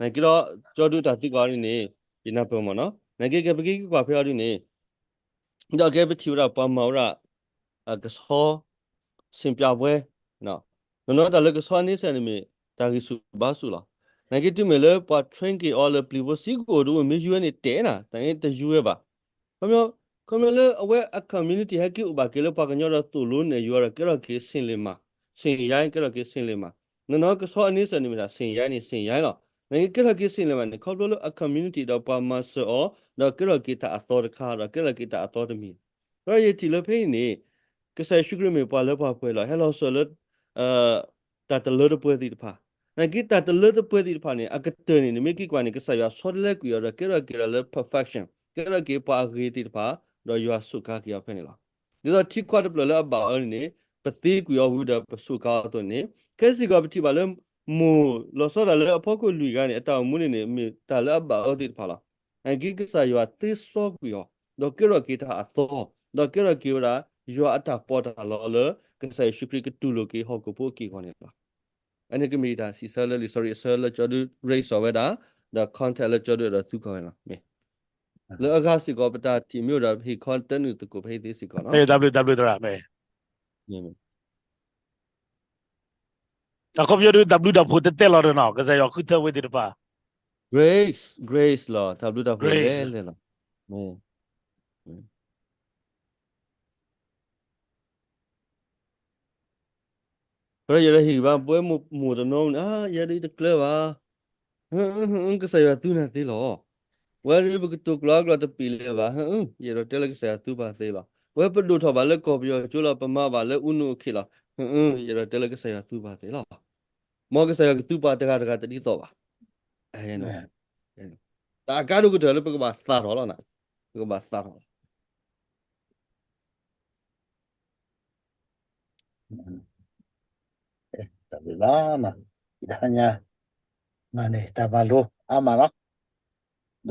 နာ်က့ဒီး ကၠီဒုတၢ်သံကွၢ်အီၤဒ်န့ၣ် ယနၢ်ပၢၢ်မးနီၤ, နာ်က့ကဲပက့ၤကွၢ်ဖဲအီၤဒ်န့ၣ် ဒီးကဲပထံၣ်ဝဲဒၣ်ပှၤမၤဝဲဒၣ် ကဆီ စံးပၠးပွဲ, နီၢ်နီၢ်တၢ်လၢကဆီအန့ဆၢၣ်န့ၣ်မ့ၢ် တၢ်ဂံၢ်ဆူၣ်ဘါဆူၣ်လီၤ. နာ်က့တုၤမ့ၢ်လၢပှၤ train က့ၤအီၤလၢပျံၤဖိစံကိၣ်တအိၣ်မ့ၢ်ယုၢ်ဝဲန့ၣ်တဲနၤ, တၢ်န့ၣ်တယုၢ်ဝဲဘၣ်. ခီပညီ ခီပညီလၢအဝဲအ community ဟဲက့ၤအိၣ်ဘၣ်က့ၤလၢပှၤကညီဒီးသိၣ်လိနဲၣ်ယွၤဒီးကဲထီၣ်က့ၤဆ့ၣ်လ့ၣ်မး, ဆ့ၣ်ယါ ကဲထီၣ်က့ၤဆ့ၣ်လ့ၣ်မး, နီၢ်နီၢ်ကဆီအန့ဆၢၣ်န့ၣ်မ့ၢ်ဒၣ် ဆ့ၣ်ယါန့ၣ် ဆ့ၣ်ယါလီၤ. နာ်က့ကဲထီၣ်က့ၤဆ့ၣ်လ့ၣ်မးန့ၣ် ခီဖျိလၢအ community ဒီးပှၤမၤစၢၤအီၤ ဒီးကဲထီၣ်က့ၤတၢ်အသီတခါ ဒီးကဲထီၣ်က့ၤတၢ်အသီတမံၤ, ဒီးယထံၣ်လၢဖဲအံၤန့ၣ် ကစၢ်ယ့ၣ်ၡူးခရံာ်မ့ၢ်ပှၤလၢပှၤပှဲၤလီၤ ဟဲလီၤစၢၤလၢ တၢ်တလၢတပှဲၤသ့ၣ်တဖၣ်, နာ်က့တၢ်တလၢတပှဲၤသ့ၣ်တဖၣ်န့ၣ် အကတၢၢ်န့ၣ် နမ့ၢ်က့ၤကွၢ်န့ၣ် ကစၢ်ယွၤဆီတလဲကွံာ်အီၤဒီးကဲထီၣ်က့ၤဒီးလၢ perfection ကဲထီၣ်က့ၤပှၤအဂ့ၤသ့ၣ်တဖၣ် ဒီးယွၤစူးကါက့ၤအီၤဖဲန့ၣ်လီၤ. ဒ်သိးထံခွါတဖျၢၣ်လၢအဘၣ်အၢန့ၣ်န့ၣ် ပသ့ကွံာ်အီၤဝံၤဒီးပစူးကါအီၤအသိးန့ၣ် ခဲစ့ၢ်ကီးပထံၣ်ဘၣ်လၢ မိၢ်လီၤဆီဒၣ်လၢအဖီခိၣ်လွံၢ်ဂၤန့ၣ် အတၢ်အိၣ်မူန့ၣ်န့ၣ် မ့ၢ်တၢ်လၢအဘၣ်အၢသ့ၣ်တဖၣ်လီၤ. နာ်က့ကစၢ်ယွၤသ့စီကွံာ်အီၤ ဒီးကဲထီၣ်က့ၤတၢ်အသီ ဒီးကဲထီၣ်က့ၤဝဲဒၣ် ယွၤအတၢ်ပီးတၢ်လီလၢ ကစၢ်ယ့ၣ်ၡူးခရံာ်ကတူၢ်လိာ်က့ၤဟီၣ်ခိၣ်ဖိအက့ၢ်အဂီၤန့ၣ်လီၤ. အန့ၣ်ကမ့ၢ်ယတၢ်စံးဆၢလၢလံာ်စီဆှံအဆၢလၢကၠီဒု raise အီၤဝဲဒၣ် ဒီး context လၢကၠီဒုအဲၣ်ဒိးသံကွၢ်ဝဲလီၤ. မ့ၢ်လၢအဂၤစ့ၢ်ကီး ပတၢ်ထံၣ်မ့ၢ်အိၣ်ဒီးပဟ့ၣ်ခီတၢနုာ်သကိးဖဲအံၤသ့စ့ၢ်ကီးနီၤ. တၢ်ဘျုး တၢ်ဘျုးသရၣ်, မ့ၢ် တၢ်ခီပညီဒုး တၢ်ဘျုးတၢ်ဖှိၣ်တဲတဲလီၤဒီးနီၤ ကစၢ်ယွၤဃုထၢဝဲသ့ၣ်တဖၣ် grace, grace လီၤ. တၢ်ဘျုးတၢ်ဖှိၣ်လဲၣ်လဲၣ်လီၤ. မ့ၢ် ပဝဲယဲဒၣ်ဟ့ၣ်ဂံၢ်ဘါပဝဲမိၢ်တနီၤန့ၣ် ယဲဒၣ်တကျၢၤဘၣ်. ကစၢ်ယွၤသူနၤသ့လီၤ. ဝဲဒၣ်ပကတိၤကျိၤအကျိၤတပ့ၤလၢၤဘၣ်. ယအဲၣ်ဒိးတဲလၢကစၢ်ယွၤသူပှၤသ့လီၤ. ဝဲပဒိၣ်ထီၣ်ဘၣ်လၢကီၢ်ပယီၤကၠိလီၤ ပမၤဘၣ်လၢအူနုအခ့လီၤ. ယအဲၣ်ဒိးတဲလၢကစၢ်ယွၤသူပှၤသ့လီၤ. မ်ကစၢ်ယွၤကသူပှၤတဂၤတဂၤတဒ်သိးဘၣ်. တၢ်အကါဒိၣ်ကတၢၢ်လၢပကဘၣ်သၣ်ထီၣ်လီၤ. ပကဘၣ်သၣ်ထီၣ်လီၤ. တၢ်ဘျုးလီၤ. တဟါညါ မၤန့ၢ်တၢ်မၤလိအါမးလီၤ.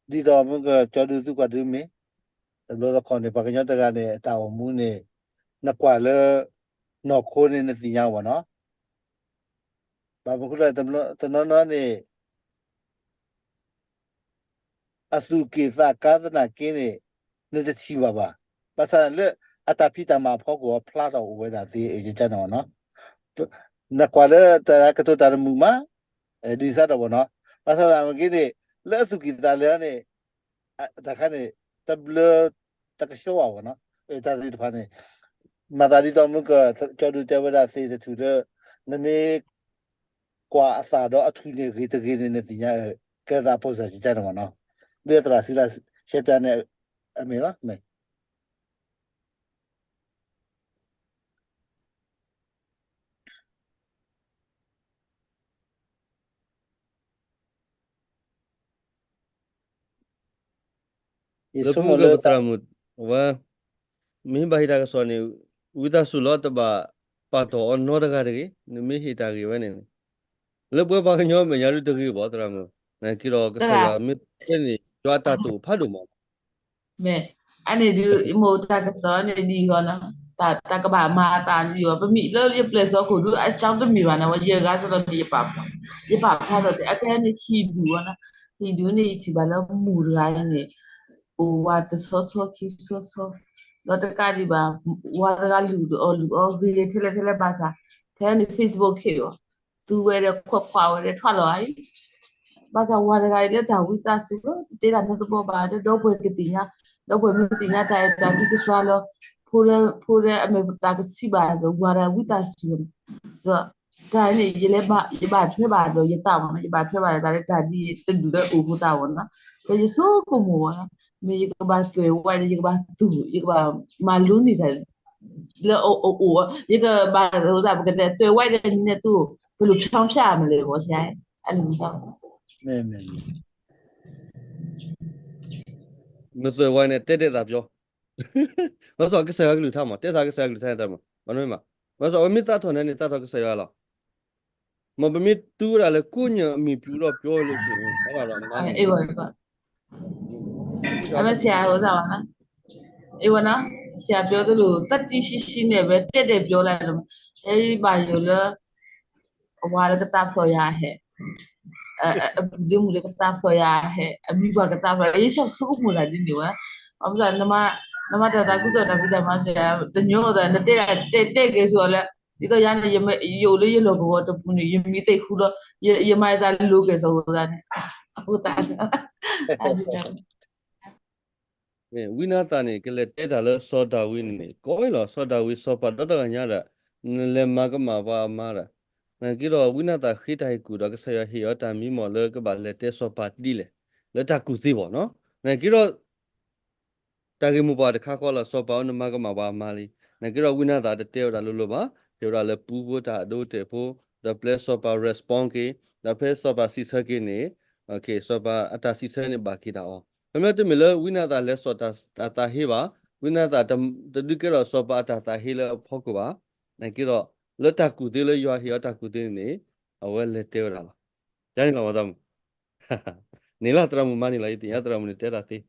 ဒီး ဒ်သိးမ့ၢ်ကကၠီဒုးသုကွၢ်ဒုးမ့ၢ် တဘျီတခီၣ်န့ၣ် ပှၤကညီတဂၤန့ၣ် အတၢ်အိၣ်မူန့ၣ် နကွၢ်လၢ နီၢ်ခိန့ၣ်နသ့ၣ်ညါဘၣ်နီၤ. ဘၣ်မနုၤဃိလဲၣ် တနီၤနီၤန့ၣ် အသူၣ်က့ၣ်သးကါသနာ်က့န့ၣ် နတထံၣ်ဘၣ်ဘၣ်. ဘၣ်ဆၣ်လၢအတၢ်ဖံးတၢ်မၤအဖီခိၣ်အဖျါထီၣ်အိၣ်ဝဲဒၣ်သ့ အကကန့ၣ်နီၤ. နကွၢ်လၢတၢ်ကတိၤတၢ်တမုာ်မး ဒ်န့ၣ်စ့ၢ်ကီးဘၣ်နီၤ. ဘၣ်ဆၣ်သနာ်က့န့ၣ် လၢအသူၣ်က့ၣ်သးလဲအီၤန့ၣ် တၢ်ခါန့ၣ် တဘျၢတကဆှီဘၣ်နီၤ. တၢ်သ့ၣ်တဖၣ်န့ၣ် မၤသးဒ်သိးမ့ၢ်ကကၠီဒုးတဲဝဲဒၣ်သ့ၣ်တထူၣ်လၢ နမ့ၢ် ကွၢ်အသၣ်ဒီးအထူၣ်န့ၣ်ဂ့ၤတဂ့ၤန့ၣ် နသ့ၣ်ညါ ကဲသးဖိစၢ်ကကန့ၣ်မ့ၢ်နီၤ. လၢသရၣ်စံးလၢရှဲပျါန့ၣ် အမ့ၢ်လီၤ. မ့ၢ် လၢပမုၢ်ကပသရၣ်မုၣ် အဝဲ မ့ၢ်ဘၣ်ဟ့ၣ်တၢ်ကစီၣ်န့ၣ် ဝံသးစူၤလီၤ တဘၣ်ပာ်တီၢ်အီၤနီတဂၤတဂ့ၤ. နမ့ၢ်ဟ့ၣ်တၢ်ဂ့ၢ်ဝဲန့ၣ် လၢပဝဲပှၤကညီမဲာ်ညါဒုးတဂ့ၤဘၣ် သရၣ်မုၣ်. နာ်က့ဒီးကစၢ်ယွၤမ့ၢ်တဲန့ၣ် ယွၤအတၢ်တိာ်ဖးဒိၣ်မး မ့ၢ် အန့ၣ်ဒုး မိၢ်တၢ်ကစီၣ်န့ၣ်ဒ်အံၤဂီၢ်နီၤ, တၢ်ကဘၣ်မၤအသးဒ်အံၤဂီၢ်, ပမ့ၢ်လၢယပျဲၢ်စီခိၣ်ဒုး အကၠီတမ့ၢ်ဘၣ်နီၤ, ဝဲယဲၢ်ဂၤစ့ၢ်ကီးန့ၣ် ယပာ်ဖျါထီၣ်သ့, အခဲအံၤန့ၣ် ဟံၣ်ဒူၣ်ဝဲနီၤ, ဟံၣ်ဒူၣ်န့ၣ် ယထံၣ်ဘၣ်လၢမိၢ်တဂၤအံၤန့ၣ် အိၣ်ဝဲတဆီဆီခံဆီဆီ, ဒီးတကးဒံးဘၣ်, ဝၤတဂၤလုၢ်အီၣ်လုၢ်အီဂ့ၤထဲလဲၣ်ထဲလဲၣ်ဘၣ်ဆၣ်, ဖဲန့ၣ် Facebook ခဲအံၤ, သူဝဲဒီးခွဲးခွးဝဲဒီးထွဲလီၤအံၤ ဘၣ်ဆၣ်ဝၤတဂၤအံၤလၢတၢ်ဝံသးစူၤလီၤ, တတဲတၢ်နီတဘီဘၣ်, ဒီပုၢ်ဝဲၢ်ကသ့ၣ်ညါ, ဒီပုၢ်ဝဲၢ်မ့ၢ်သ့ၣ်ညါတၢ်အဲၣ်တၢ်ကွံကစှၤလီၤ, ဖိလၢ, ဖိလၢအမဲာ်သးကဆံးဘၣ်, ဝၤတဂၤဝံသးစူၤ, တၢ်န့ၣ် ယဘၣ်ထွဲဘၣ်ဒီးယသးမ့ၢ်နီၤ, ယဘၣ်ထွဲဘၣ်ဒီးတၢ်လၢတၢ်ဒ်တဒူၣ်လၢအိၣ်ဖိသးမ့ၢ်နီၤ, ဒီးယဆိကမိၣ်မ့ၢ်နီၤ, မ့ၢ်ယကဘၣ်သွဲၣ်ဝဲဒီး ယကဘၣ်သူၣ်, ယကဘၣ်မၤလိန့ၢ်တၢ် လၢအအိၣ်, ယကဘၣ်အိၣ်သး ပကတဲသွဲၣ်ဝဲဒီးနံၤန့ၣ်သူၣ်, ပလူၤဖျီဖျါမလဲၣ် ဘီဆဲ, အလံၤမုၢ်သး, မ့ၢ်, မ့ၢ်, မ့ၢ်သွဲၣ်ဝဲန့ၣ် တဲတဲသးပျီ, ဘၣ်ဆၣ်ကစၢ်ယွၤကလုၢ်ကထါမး, တဲသးကစၢ်ယွၤကလုၢ်ကထါန့ၣ်တမး, ဘၣ်မ့ၢ်ဘၣ်, ဘၣ်ဆၣ်အဝဲမ့ၢ်သးထီၣ်န့ၣ်န့ၣ် သးထီၣ်ကစၢ်ယွၤလီၤ, မ်ပမ့ၢ်တူၢ်ဝဲဒၣ်လၢကိးညၣ်အမံၤပျူၤဒီးပျီလိာ်သ့ၣ်န့ၣ်, အဝဲဆရာ, ဆရာပြောသလို သတ္တိရှိရှိနဲ့ပဲ တည့်တည့်ပြောလိုက်တယ်. တဲဘၣ်ယိၤလၢ အဝၤလၢကသးဖျိးယၤဟဲ, အပုၢ်ဒ့မုၣ်လၢကသးဖျိးယၤဟဲ, အမံၤပှၢ်ကသးဖျိးယၤ, ယဆိကမိၣ်တၢ်ဒ်န့ၣ်ဝဲ, ဘၣ်ဆၣ် နမၤတၢ်သးခုကစီၣ်တၢ်ဖံးတၢ်မၤစ့ၢ်, တညီဒီး နတဲဒၣ်တဲတဲက့ၤဆိလၢ ဒ်သိးယၤန့ၣ် ယအိၣ်လၢယလီၢ်ကဝီၤတပူၤန့ၣ် ယမံၤသ့ၣ်ဃူလီၤ, ယမၤယသးလိၤက့ၤစီၤအဃိသတးန့ၣ်, အဃိသတး ဝံနၤသၣ်န့ၣ် ကလဲၤတဲတၢ်လၢစီၤဒၤဝံးန့ၣ်န့ၣ် ကီလီၤ, စီၤဒၤဝံးစီၤပၤဒီတဂၤညါဒီး နလဲၤမၤကမၣ်ပှၤအမါဒီး, နာ်က့ဒီးဝံနၤသၣ်ဃ့တၢ်ဟ့ၣ်ကူၣ်ဒီးကစၢ်ယွၤဟ့ၣ်အီၤတၢ်မံမီၢ်လၢကဘၣ်လဲၤတဲစီၤပၤဒ်လဲၣ်, လၢတၢ်ကူၣ်သ့ဘၣ်နီၤ, နာ်က့ဒီး တၢ်ဂ့ၢ်မိၢ်ပှၢ်တခါဃီလီၤ, စီၤပၤဧၢ နမၤကမၣ်ပှၤအမါလံ, နာ်က့ဒီးဝံနၤသၣ်တတဲဝဲဒၣ်လိၤလိၤဘၣ်, ဟ့ၣ်ဝဲဒၣ်လၢပူဖိတၢ်အဒိအတဲာ်ဖိ, ဒီးပျဲစီၤပၤ respond က့ၤ, ဒီးဖဲစီၤပၤစံးဆၢက့ၤန့ၣ်, စီၤပၤအတၢ်စံးဆၢန့ၣ်ဘၣ်က့ၤတၢ်အီၤ, ခီပညီတမ့ၢ်လၢဝံနၤသၣ်လဲၤစိာ်တၢ်သးဟ့ဘၣ်, ဝံနၤသၣ်တဒုးကဲထီၣ်စီၤပၤအတၢ်သးဟ့လၢအဖီခိၣ်ဘၣ်, နာ်က့ဒီး လၢတၢ်ကူၣ်သ့လၢယွၤဟ့ၣ်အီၤတၢ်ကူၣ်သ့န့ၣ်န့ၣ်, အဝဲလဲၤတဲဝဲဒၣ်လီၤ, ယၤန့ၣ်လီၤမသးမုၣ်, န့ၣ်လၢသရၣ်မုၣ်မါန့ၣ်လီၤ, ယသ့ၣ်ညါသရၣ်မုၣ်န့ၣ်တဲတၢ်သ့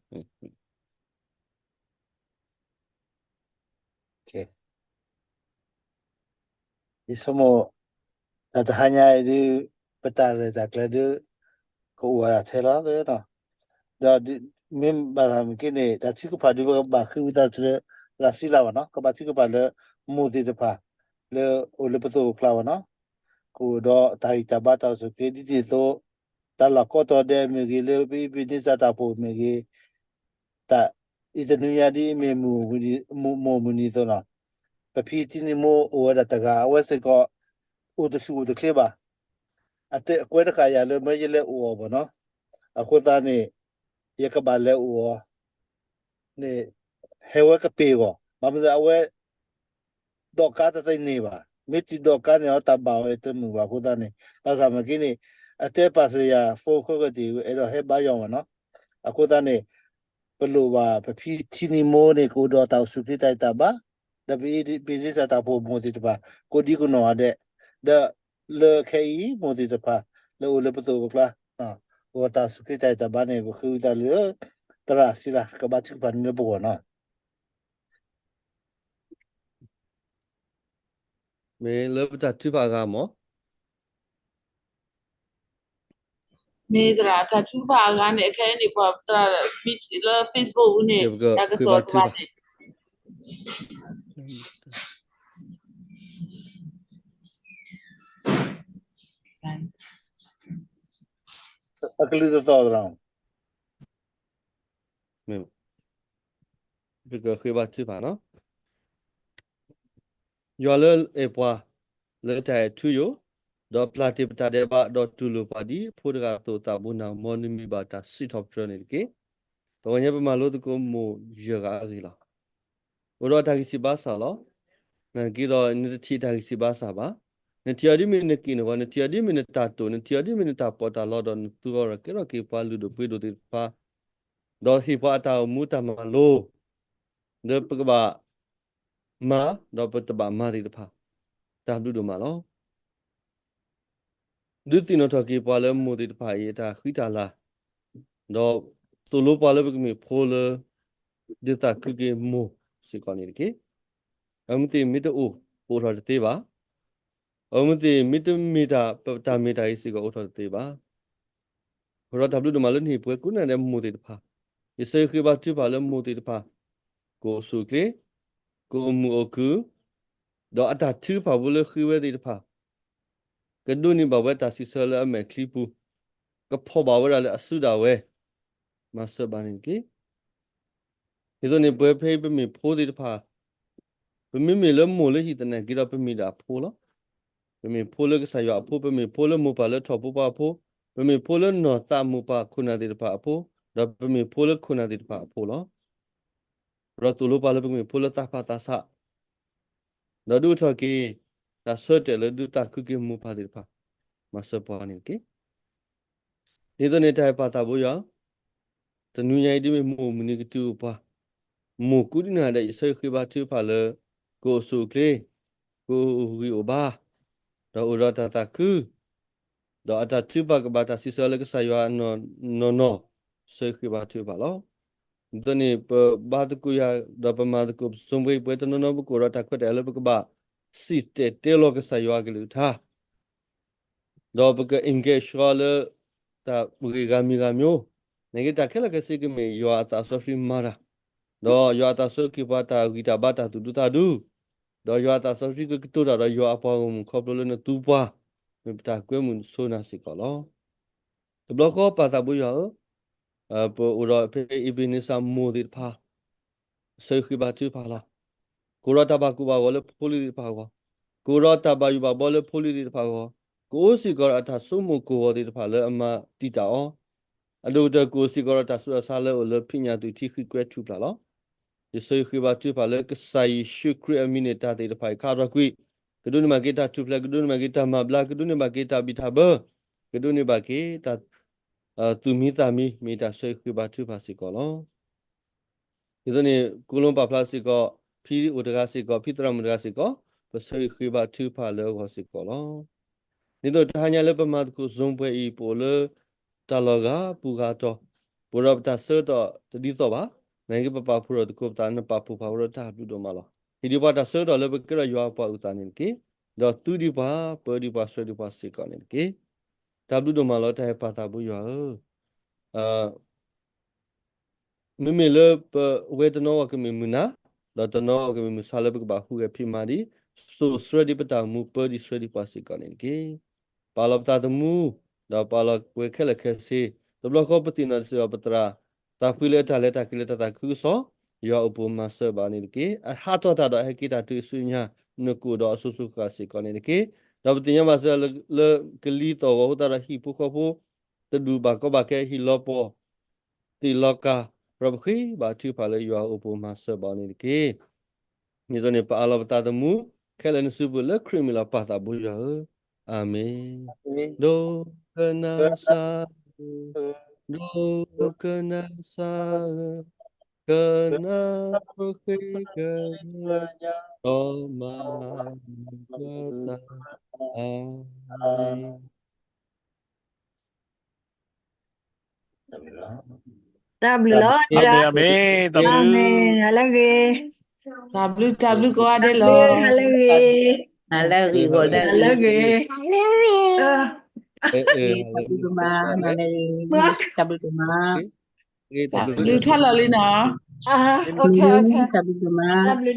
ယဆိကမိၣ် တၢ်တဟါညါအံၤဒုး ပတၢ်ရဲၣ်တၢ်ကျဲၤဒုး ကအိၣ်ဝဲဒၣ်ထဲလီၤ, ဒီးမ့ၢ်ဘၣ်သးမ့ၢ်က့န့ၣ် တၢ်ထုကဖၣ်ဒုး ပကဘၣ်ဃ့ဝံသးစူၤလၢ သရၣ်စံလၤဘၣ်နီၤ, ကဘၣ်ထုကဖၣ်လၢ မိၢ်သ့ၣ်တဖၣ် လၢအိၣ်လၢပသိးပကျါဘၣ်နီၤ, ကအိၣ်ဒီးတၢ်ဂံၢ်တၢ်ဘါတၢ်အိၣ်ဆူၣ်အိၣ်ချ့ဒ်န့ၣ်အသိး တၢ်လီၢ်ကိးတီၤဒဲးမ့ၢ်ဂ့ၤ လၢပအ့ဘ့နံစၢတၢ်ဖှိၣ်မ့ၢ်ဂ့ၤ, တၢ်အံၤတနွံညါဒ်အမ့ၢ်မုၢ်, မိၢ်မုၢ်နံၤအသိးနီၤ, ပဖံထံနံၤမိၢ်အိၣ်ဝဲဒၣ်တဂၤ အဝဲစ့ၢ်ကီး အိၣ်တဆူၣ်အိၣ်တချ့ဘၣ်, အတဲအကွဲတဃာ်ယၤလၢမၢယလဲၤအိၣ်အီၤဘၣ်နီၤ, အဃိသတးန့ၣ် ယကဘၣ်လဲၤအိၣ်အီၤ န့ၣ် ဟဲဝဲကပ့ၤအဂီၢ်, ဘၣ်မနုၤအဝဲ ဒိးကါတသ့န့ၢ်ဘၣ်, မ့ၢ်တုၤဒိးကါန့ၣ် အတၢ်ဘၣ်ဝဲတမုာ်ဘၣ်အဃိသတးန့ၣ်, ဘၣ်ဆၣ်မ့ၢ်က့န့ၣ် အတဲပာ်စၢၤယၤ phone ဃၢဃၢတ့ၢ် အဲၣ်ဒိးဟဲဘါယွၤမ့ၢ်နီၤ, အဃိသတးန့ၣ် ပလိၣ်ဘၣ် ပဖံထံနံၤမိၢ်န့ၣ် ကအိၣ်ဒီးတၢ်အိၣ်ဆူၣ်အိၣ်ချ့တၢ်ဂံၢ်တၢ်ဘါ, ဒီးပအ့ဘ့နံစၢတၢ်ဖှိၣ်မိၢ်သ့ၣ်တဖၣ် ကိးဒံကနီၢ်ဂၤဒဲး, ဒီးလၢခဲအံၤမိၢ်သ့ၣ်တဖၣ် လၢအိၣ်လၢပသိးပကျါ အိၣ်ဒီးတၢ်အိၣ်ဆူၣ်အိၣ်ချ့တၢ်ဂံၢ်တၢ်ဘါန့ၣ် ပဃ့ဝံသးစူၤလၢ သရၣ်စံလၤ ကဘၣ်ထုကဖၣ်န့ၢ်လၢပဂီၢ်နီၤ. မ့ၢ်လၢပတၢ်ထုကဖၣ်အဂၤမ့ၢ်, မ့ၢ်သရၣ် တၢ်ထုကဖၣ်အဂၤန့ၣ် အခဲအံၤန့ၣ် ပှၤသရၣ်လၢ Facebook အူန့ၣ် တၢ်ကစီၣ်တဖၣ်န့ၣ် အကလုၢ်သီသရၣ်, ပကဃ့ဘါထုကဖၣ်နီၤ. ယွၤလၢအဲၣ်ပှၤ လၢတၢ်အဲၣ်ထူယိာ်, ဒီးပျၢ်တ့ၢ်ပတၢ်ဒဲးဘး ဒီးတူၢ်လိာ်ပှၤဒ်ဖိတဂၤအသိး သးဘိနၢ် မ်နမံၤဘၣ်တၢ်စံးထီၣ်ပတြၢၤန့ၣ်တက့ၢ်. တဂီၤညါပမၤလိသကိးမိၢ်ယဲၢ်ဂၤအဂ့ၢ်လီၤ. အိၣ်ဒီးတၢ်ဂံၢ်စၢ်ဘါစၢ်လီၤ. နာ်က့ဒီး နတထံၣ်တၢ်ဂံၢ်စၢ်ဘါစၢ်ဘၣ်. နထံၣ်အီၤဒ်မ့ၢ်နက့ၢ်နဂီၤ, နထံၣ်အီၤဒ်မ့ၢ်နတၢ်တိာ်, နထံၣ်အီၤဒ်မ့ၢ်နတၢ်ပီးတၢ်လီ ဒီးနသူအီၤဒီးကဲထီၣ်က့ၤပှၤလုၢ်ဒိၣ်ပှ့ၤဒိၣ်သ့ၣ်တဖၣ် ဒီးဟ့ၣ်ပှၤအတၢ်အိၣ်မူတၢ်မၤလိ လၢပကဘၣ်မၤ ဒီးပတဘၣ်မၤသ့ၣ်တဖၣ်, တၢ်ဘျုးဒိၣ်မးလီၤ. ဒုးသ့ၣ်နီၣ်ထီၣ်က့ၤပှၤလၢမိၢ်သ့ၣ်တဖၣ်အံၤအတၢ်ဃံတၢ်လၤ, ဒီးသိၣ်လိပှၤလၢပကမ့ၢ်ဖိလၢ ဒုးသးခုက့ၤမိၢ်စ့ၢ်ကီးန့ၣ်တက့ၢ်. အဝဲသ့ၣ်မ့ၢ်တအိၣ် ပအိၣ်ထီၣ်တသ့ဘၣ်. အဝဲသ့ၣ်မ့ၢ်တမ့ၢ်တၢ် ပတၢ်မ့ၢ်တၢ်ဂ့ၤစ့ၢ်ကီးအိၣ်ထီၣ်တသ့ဘၣ်. အဃိဒီးတၢ်ဘျုးဒိၣ်မးလၢနဟ့ၣ်ပှၤကိးဂၤဒဲးမိၢ်သ့ၣ်တဖၣ်, ယဆၢဂ့ၤဃ့ဘါထုကဖၣ်လၢမိၢ်သ့ၣ်တဖၣ် ကအိၣ်ဆူၣ်အိၣ်ချ့, ကအိၣ်မုာ်အိၣ်ခုၣ်, ဒီးအတၢ်ထုကဖၣ်ဖိလၢဃ့ဝဲသ့ၣ်တဖၣ် ကဒိးန့ၢ်ဘၣ်ဝဲတၢ်စံးဆၢလၢအမဲာ်ချံပူၤ, ကဖီၣ်ဘၣ်ဝဲဒၣ်လၢအစုဒၣ်ဝဲ, မၤစၢၤဘၣ်န့ၣ်တက့ၢ်. ဒ်သိးန့ၣ် ပဝဲဖဲအံၤပမ့ၢ်ဖိသ့ၣ်တဖၣ်, ပမ့မ့ၢ်လၢမိၢ်လၢဟံၣ်သနာ်က့ဒီး ပမ့ၢ်ဒၣ်အဖိလီၤ. ပမ့ၢ်ဖိလၢကစၢ်ယွၤအဖိ, ပမ့ၢ်ဖိလၢမိၢ်ပၢ်လၢထီၣ်ဖိခွါအဖိ, ပမ့ၢ်ဖိလၢနီၢ်သးမိၢ်ပၢ်ခိၣ်နၢ်သ့ၣ်တဖၣ်အဖိ, ဒီးပမ့ၢ်ဖိလၢခိၣ်နၢ်သ့ၣ်တဖၣ်အဖိလီၤ. ဒီးသိၣ်လိပှၤလၢပမ့ၢ်ဖိလၢသးပှၢ်သးဆး, ဒီးဒုးအိၣ်ထီၣ်က့ၤ တၢ်ဆၢတဲာ်လၢဒုးသးခုက့ၤမိၢ်ပၢ်သ့ၣ်တဖၣ်, မၤစၢၤပှၤန့ၣ်တက့ၢ်. ဒ်သိးန့ၣ် တၢ်အဲၣ်ပၢ်သးဘိယွၤ, တနွံညါအံၤဒ်မ့ၢ်မိၢ်မုၢ်နံၤကတုၤအိၣ်ပှၤ, မိၢ်ကူဒံနၤဒီး ယဆၢဂ့ၤဃ့ဘါထုကဖၣ်လၢ ကအိၣ်ဆူၣ်အိၣ်ချ့, ကအိၣ်ဂံၢ်အိၣ်ဘါ, ဒီးအိၣ်ဒီးတၢ်သးခု, ဒီးအတၢ်ထုကဖၣ်ကဘၣ်တၢ်စံးဆၢလၢကစၢ်ယွၤနီၢ်နီၢ်, ဆၢဂ့ၤဃ့ဘါထုကဖၣ်လီၤ. ဒ်သိးန့ၣ် ပဘါသကိးယွၤ ဒီးပမၤသကိးပစိပှဲၤ ပဝဲတနီၤနီၤ ပကအိၣ်ဒီးတၢ်ခွဲးတၢ်ယာ်လၢပကဘၣ်စံၣ်တဲၤတဲလီၤကစၢ်ယွၤအကလုၢ်ကထါ ဒီးပက engage လၢ တၢ်ဂ့ၢ်ဂၤမံၤဂၤမံၤ, နာ်က့တၢ်ခဲလၢာ်ခဲဆ့ကမ့ၢ်ယွၤအသးစီဆှံမၤတၢ်, ဒီးယွၤအသးစီဆှံက့ၤပှၤတၢ်ဂံၢ်တၢ်ဘါတၢ်သူၣ်ဒူသးဒူ, ဒီးယွၤအသးစီဆှံကကတိၤတၢ်ဒီးယွၤအပှၤဂီၢ်မုၢ်ခီဖျိလၢနသူပှၤ, မ့ၢ်ပတၢ်ကွဲမုာ်ဆိနၤစ့ၢ်ကီးလီၤ. တဘျီဃီပၢ်သးဘိယွၤဧၢ, ပအိၣ်ဒီးဖဲအ့ဘ့နစၢ်မိၢ်သ့ၣ်တဖၣ် ဆၢဂ့ၤဃ့ဘါထုကဖၣ်လီၤ. ကအိၣ်ဒီးတၢ်ဘၣ်ကိၢ်ဘၣ်ဂီၤလၢဖိလံၤသ့ၣ်တဖၣ်အဂီၢ်, ကအိၣ်ဒီးတၢ်ဘၣ်ယိၣ်ဘၣ်ဘီလၢဖိလံၤသ့ၣ်တဖၣ်အဂီၢ်, ကအိၣ်စ့ၢ်ကီးဒီးအတၢ်ဆိကမိၣ်ကဝီၤသ့ၣ်တဖၣ်လၢအမၤတံာ်တာ်အီၤ, အဒိၣ်ကတၢၢ်ကအိၣ်စ့ၢ်ကီးဒီးတၢ်ဆူးတၢ်ဆါလၢအအိၣ်လၢဖံးညၣ်သူၣ်ထံဃံးကွဲထူၣ်ဖျးလီၤ. ယဆၢဂ့ၤဃ့ဘါထုကဖၣ်လၢကစၢ်ယ့ၣ်ၡူးခရံာ်အမံၤန့ၣ် တၢ်သ့ၣ်တဖၣ်အံၤခါထီၣ်ကွံာ်, ကဒိးန့ၢ်ဘၣ်က့ၤတၢ်ထူၣ်ဖျဲး, ကဒိးန့ၢ်ဘၣ်က့ၤတၢ်မၤဘျါ, ကဒိးန့ၢ်ဘၣ်က့ၤတၢ်ဘံၣ်တၢ်ဘၢ, ကဒိးန့ၢ်ဘၣ်က့ၤတၢ် သူၣ်မံသးမံ မ့ၢ်တၢ်ဆၢဂ့ၤဃ့ဘါထုကဖၣ်စ့ၢ်ကီးလီၤ. ဒ်သိးန့ၣ် ကိးလီၤပာ်ဖျါစ့ၢ်ကီး ဖံအိၣ်တဂၤစ့ၢ်ကီး, ဖံသရၣ်မုၣ်တဂၤစ့ၢ်ကီး, ပဆၢဂ့ၤဃ့ဘါထုကဖၣ်လၢအဂီၢ်စ့ၢ်ကီးလီၤ. ဒ်သိးတဟါညါလၢပမၤသကိးစိပှဲၤအံၤ ပအိၣ်လၢ တၢ်လီၢ်ဂၤပူၤဂၤတီၤ, ပအိၣ်ဒီးပတၢ်ဆၢကတီၢ်တဒ်သိးဘၣ်, နာ်က့ပပာ်ဖှိၣ်ထီၣ်သကိးပသး နပာ်ဖှိၣ်ဖးဝဲဒီးတၢ်ဘျုးဒိၣ်မးလီၤ. ဟ့ၣ်ဒံးပှၤတၢ်ဆၢကတီၢ်လၢပကဲထီၣ်ယွၤအပှၤအုၣ်သးန့ၣ်တက့ၢ်. ဒီးသူဒံးပှၤ, ပၢဒံးပှၤ, ဆှၢဒံးပှၤစ့ၢ်ကီးန့ၣ်တက့ၢ်. တၢ်ဘျုးဒိၣ်မးလီၤ တၢ်အဲၣ်ပၢ်သးဘိယွၤဧၢ. မ့မ့ၢ်လၢပဝဲတနီၤဂီၢ်ကမ့ၢ်မုၢ်နၤ, ဒီးတနီၤဂီၢ်ကမ့ၢ်မုၢ်ဆါလၢပကဘၣ်ဟူးဂဲၤဖံးမၤဒံး, စိာ်ဆှၢဒံးပတၢ်အိၣ်မူ ပၢဒံးဆှၢဒံးပှၤစ့ၢ်ကီးန့ၣ်တက့ၢ်. ပာ်လီၤပသးသမူ, ဒီးပာ်လီၤပဝဲခဲလၢာ်ခဲဆ့, တဘျီဃီပသ့ၣ်နီၣ်စ့ၢ်ကီးပသရၣ်, သးဖှံလၢအတၢ်လဲၤတၢ်က့ၤလၢတၢ်သးခုကစီၣ်, ယွၤအိၣ်ပိၣ်မၤစၢၤဘၣ်န့ၣ်တက့ၢ်. အဟးထီၣ်တၢ်ဒီးအဟဲက့ၤတၢ်တုၤအစုညါ, နကအိၣ်ဒီးအစိၤစိၤဃၣ်ဃၣ်စ့ၢ်ကီးန့ၣ်တက့ၢ်. ဒီးပသ့ၣ်ညါဘၣ်စ့ၢ်ကီးလၢကလံၤသီၣ်ဂီၤအဃိသတးဒီးဟံၣ်ဖိဃီဖိ, တဒူၣ်ဘၣ်ကီဘၣ်ခဲ ဟံၣ်လီၤပှီၢ် သ့ၣ်လီၤကၤ, ဒီးပဃ့ဘါထုကဖၣ်လၢယွၤအိၣ်ပိၣ်မၤစၢၤဘၣ်န့ၣ်တက့ၢ်. ဒ်သိးန့ၣ် ပအးလီၤပသးသမူ, ခဲလၢာ်နစုပူၤလၢခရံာ်မံၤလီၤ ပၢ်သးဘိယွၤဧၢ, အၤမ့ၣ်. ဒိကနၣ်စၢ်ဧၢ, ဒိကနၣ်စၢ်ဧၢ, ကနၣ်ပဃ့ကညး, ဒီးမၤနၢၤပသး, အၤမ့ၣ်. တၢ်ဘျုးလီၤ, အၤမ့ၣ်, အၤမ့ၣ်, တၢ်ဘျုး, တၢ်ဘျုးကိးဂၤဒဲးလီၤ, တၢ်ဘျုး, တၢ်ဘျုး, တၢ်ဘျုး, တၢ်ဘျုး, တၢ်ဘျုးကမၤ, တၢ်ဘျုးကမၤ, တၢ်ဘျုးထီၣ်လီၤလံနီၤ, တၢ်ဘျုးကမၤ, တၢ်ဘျုး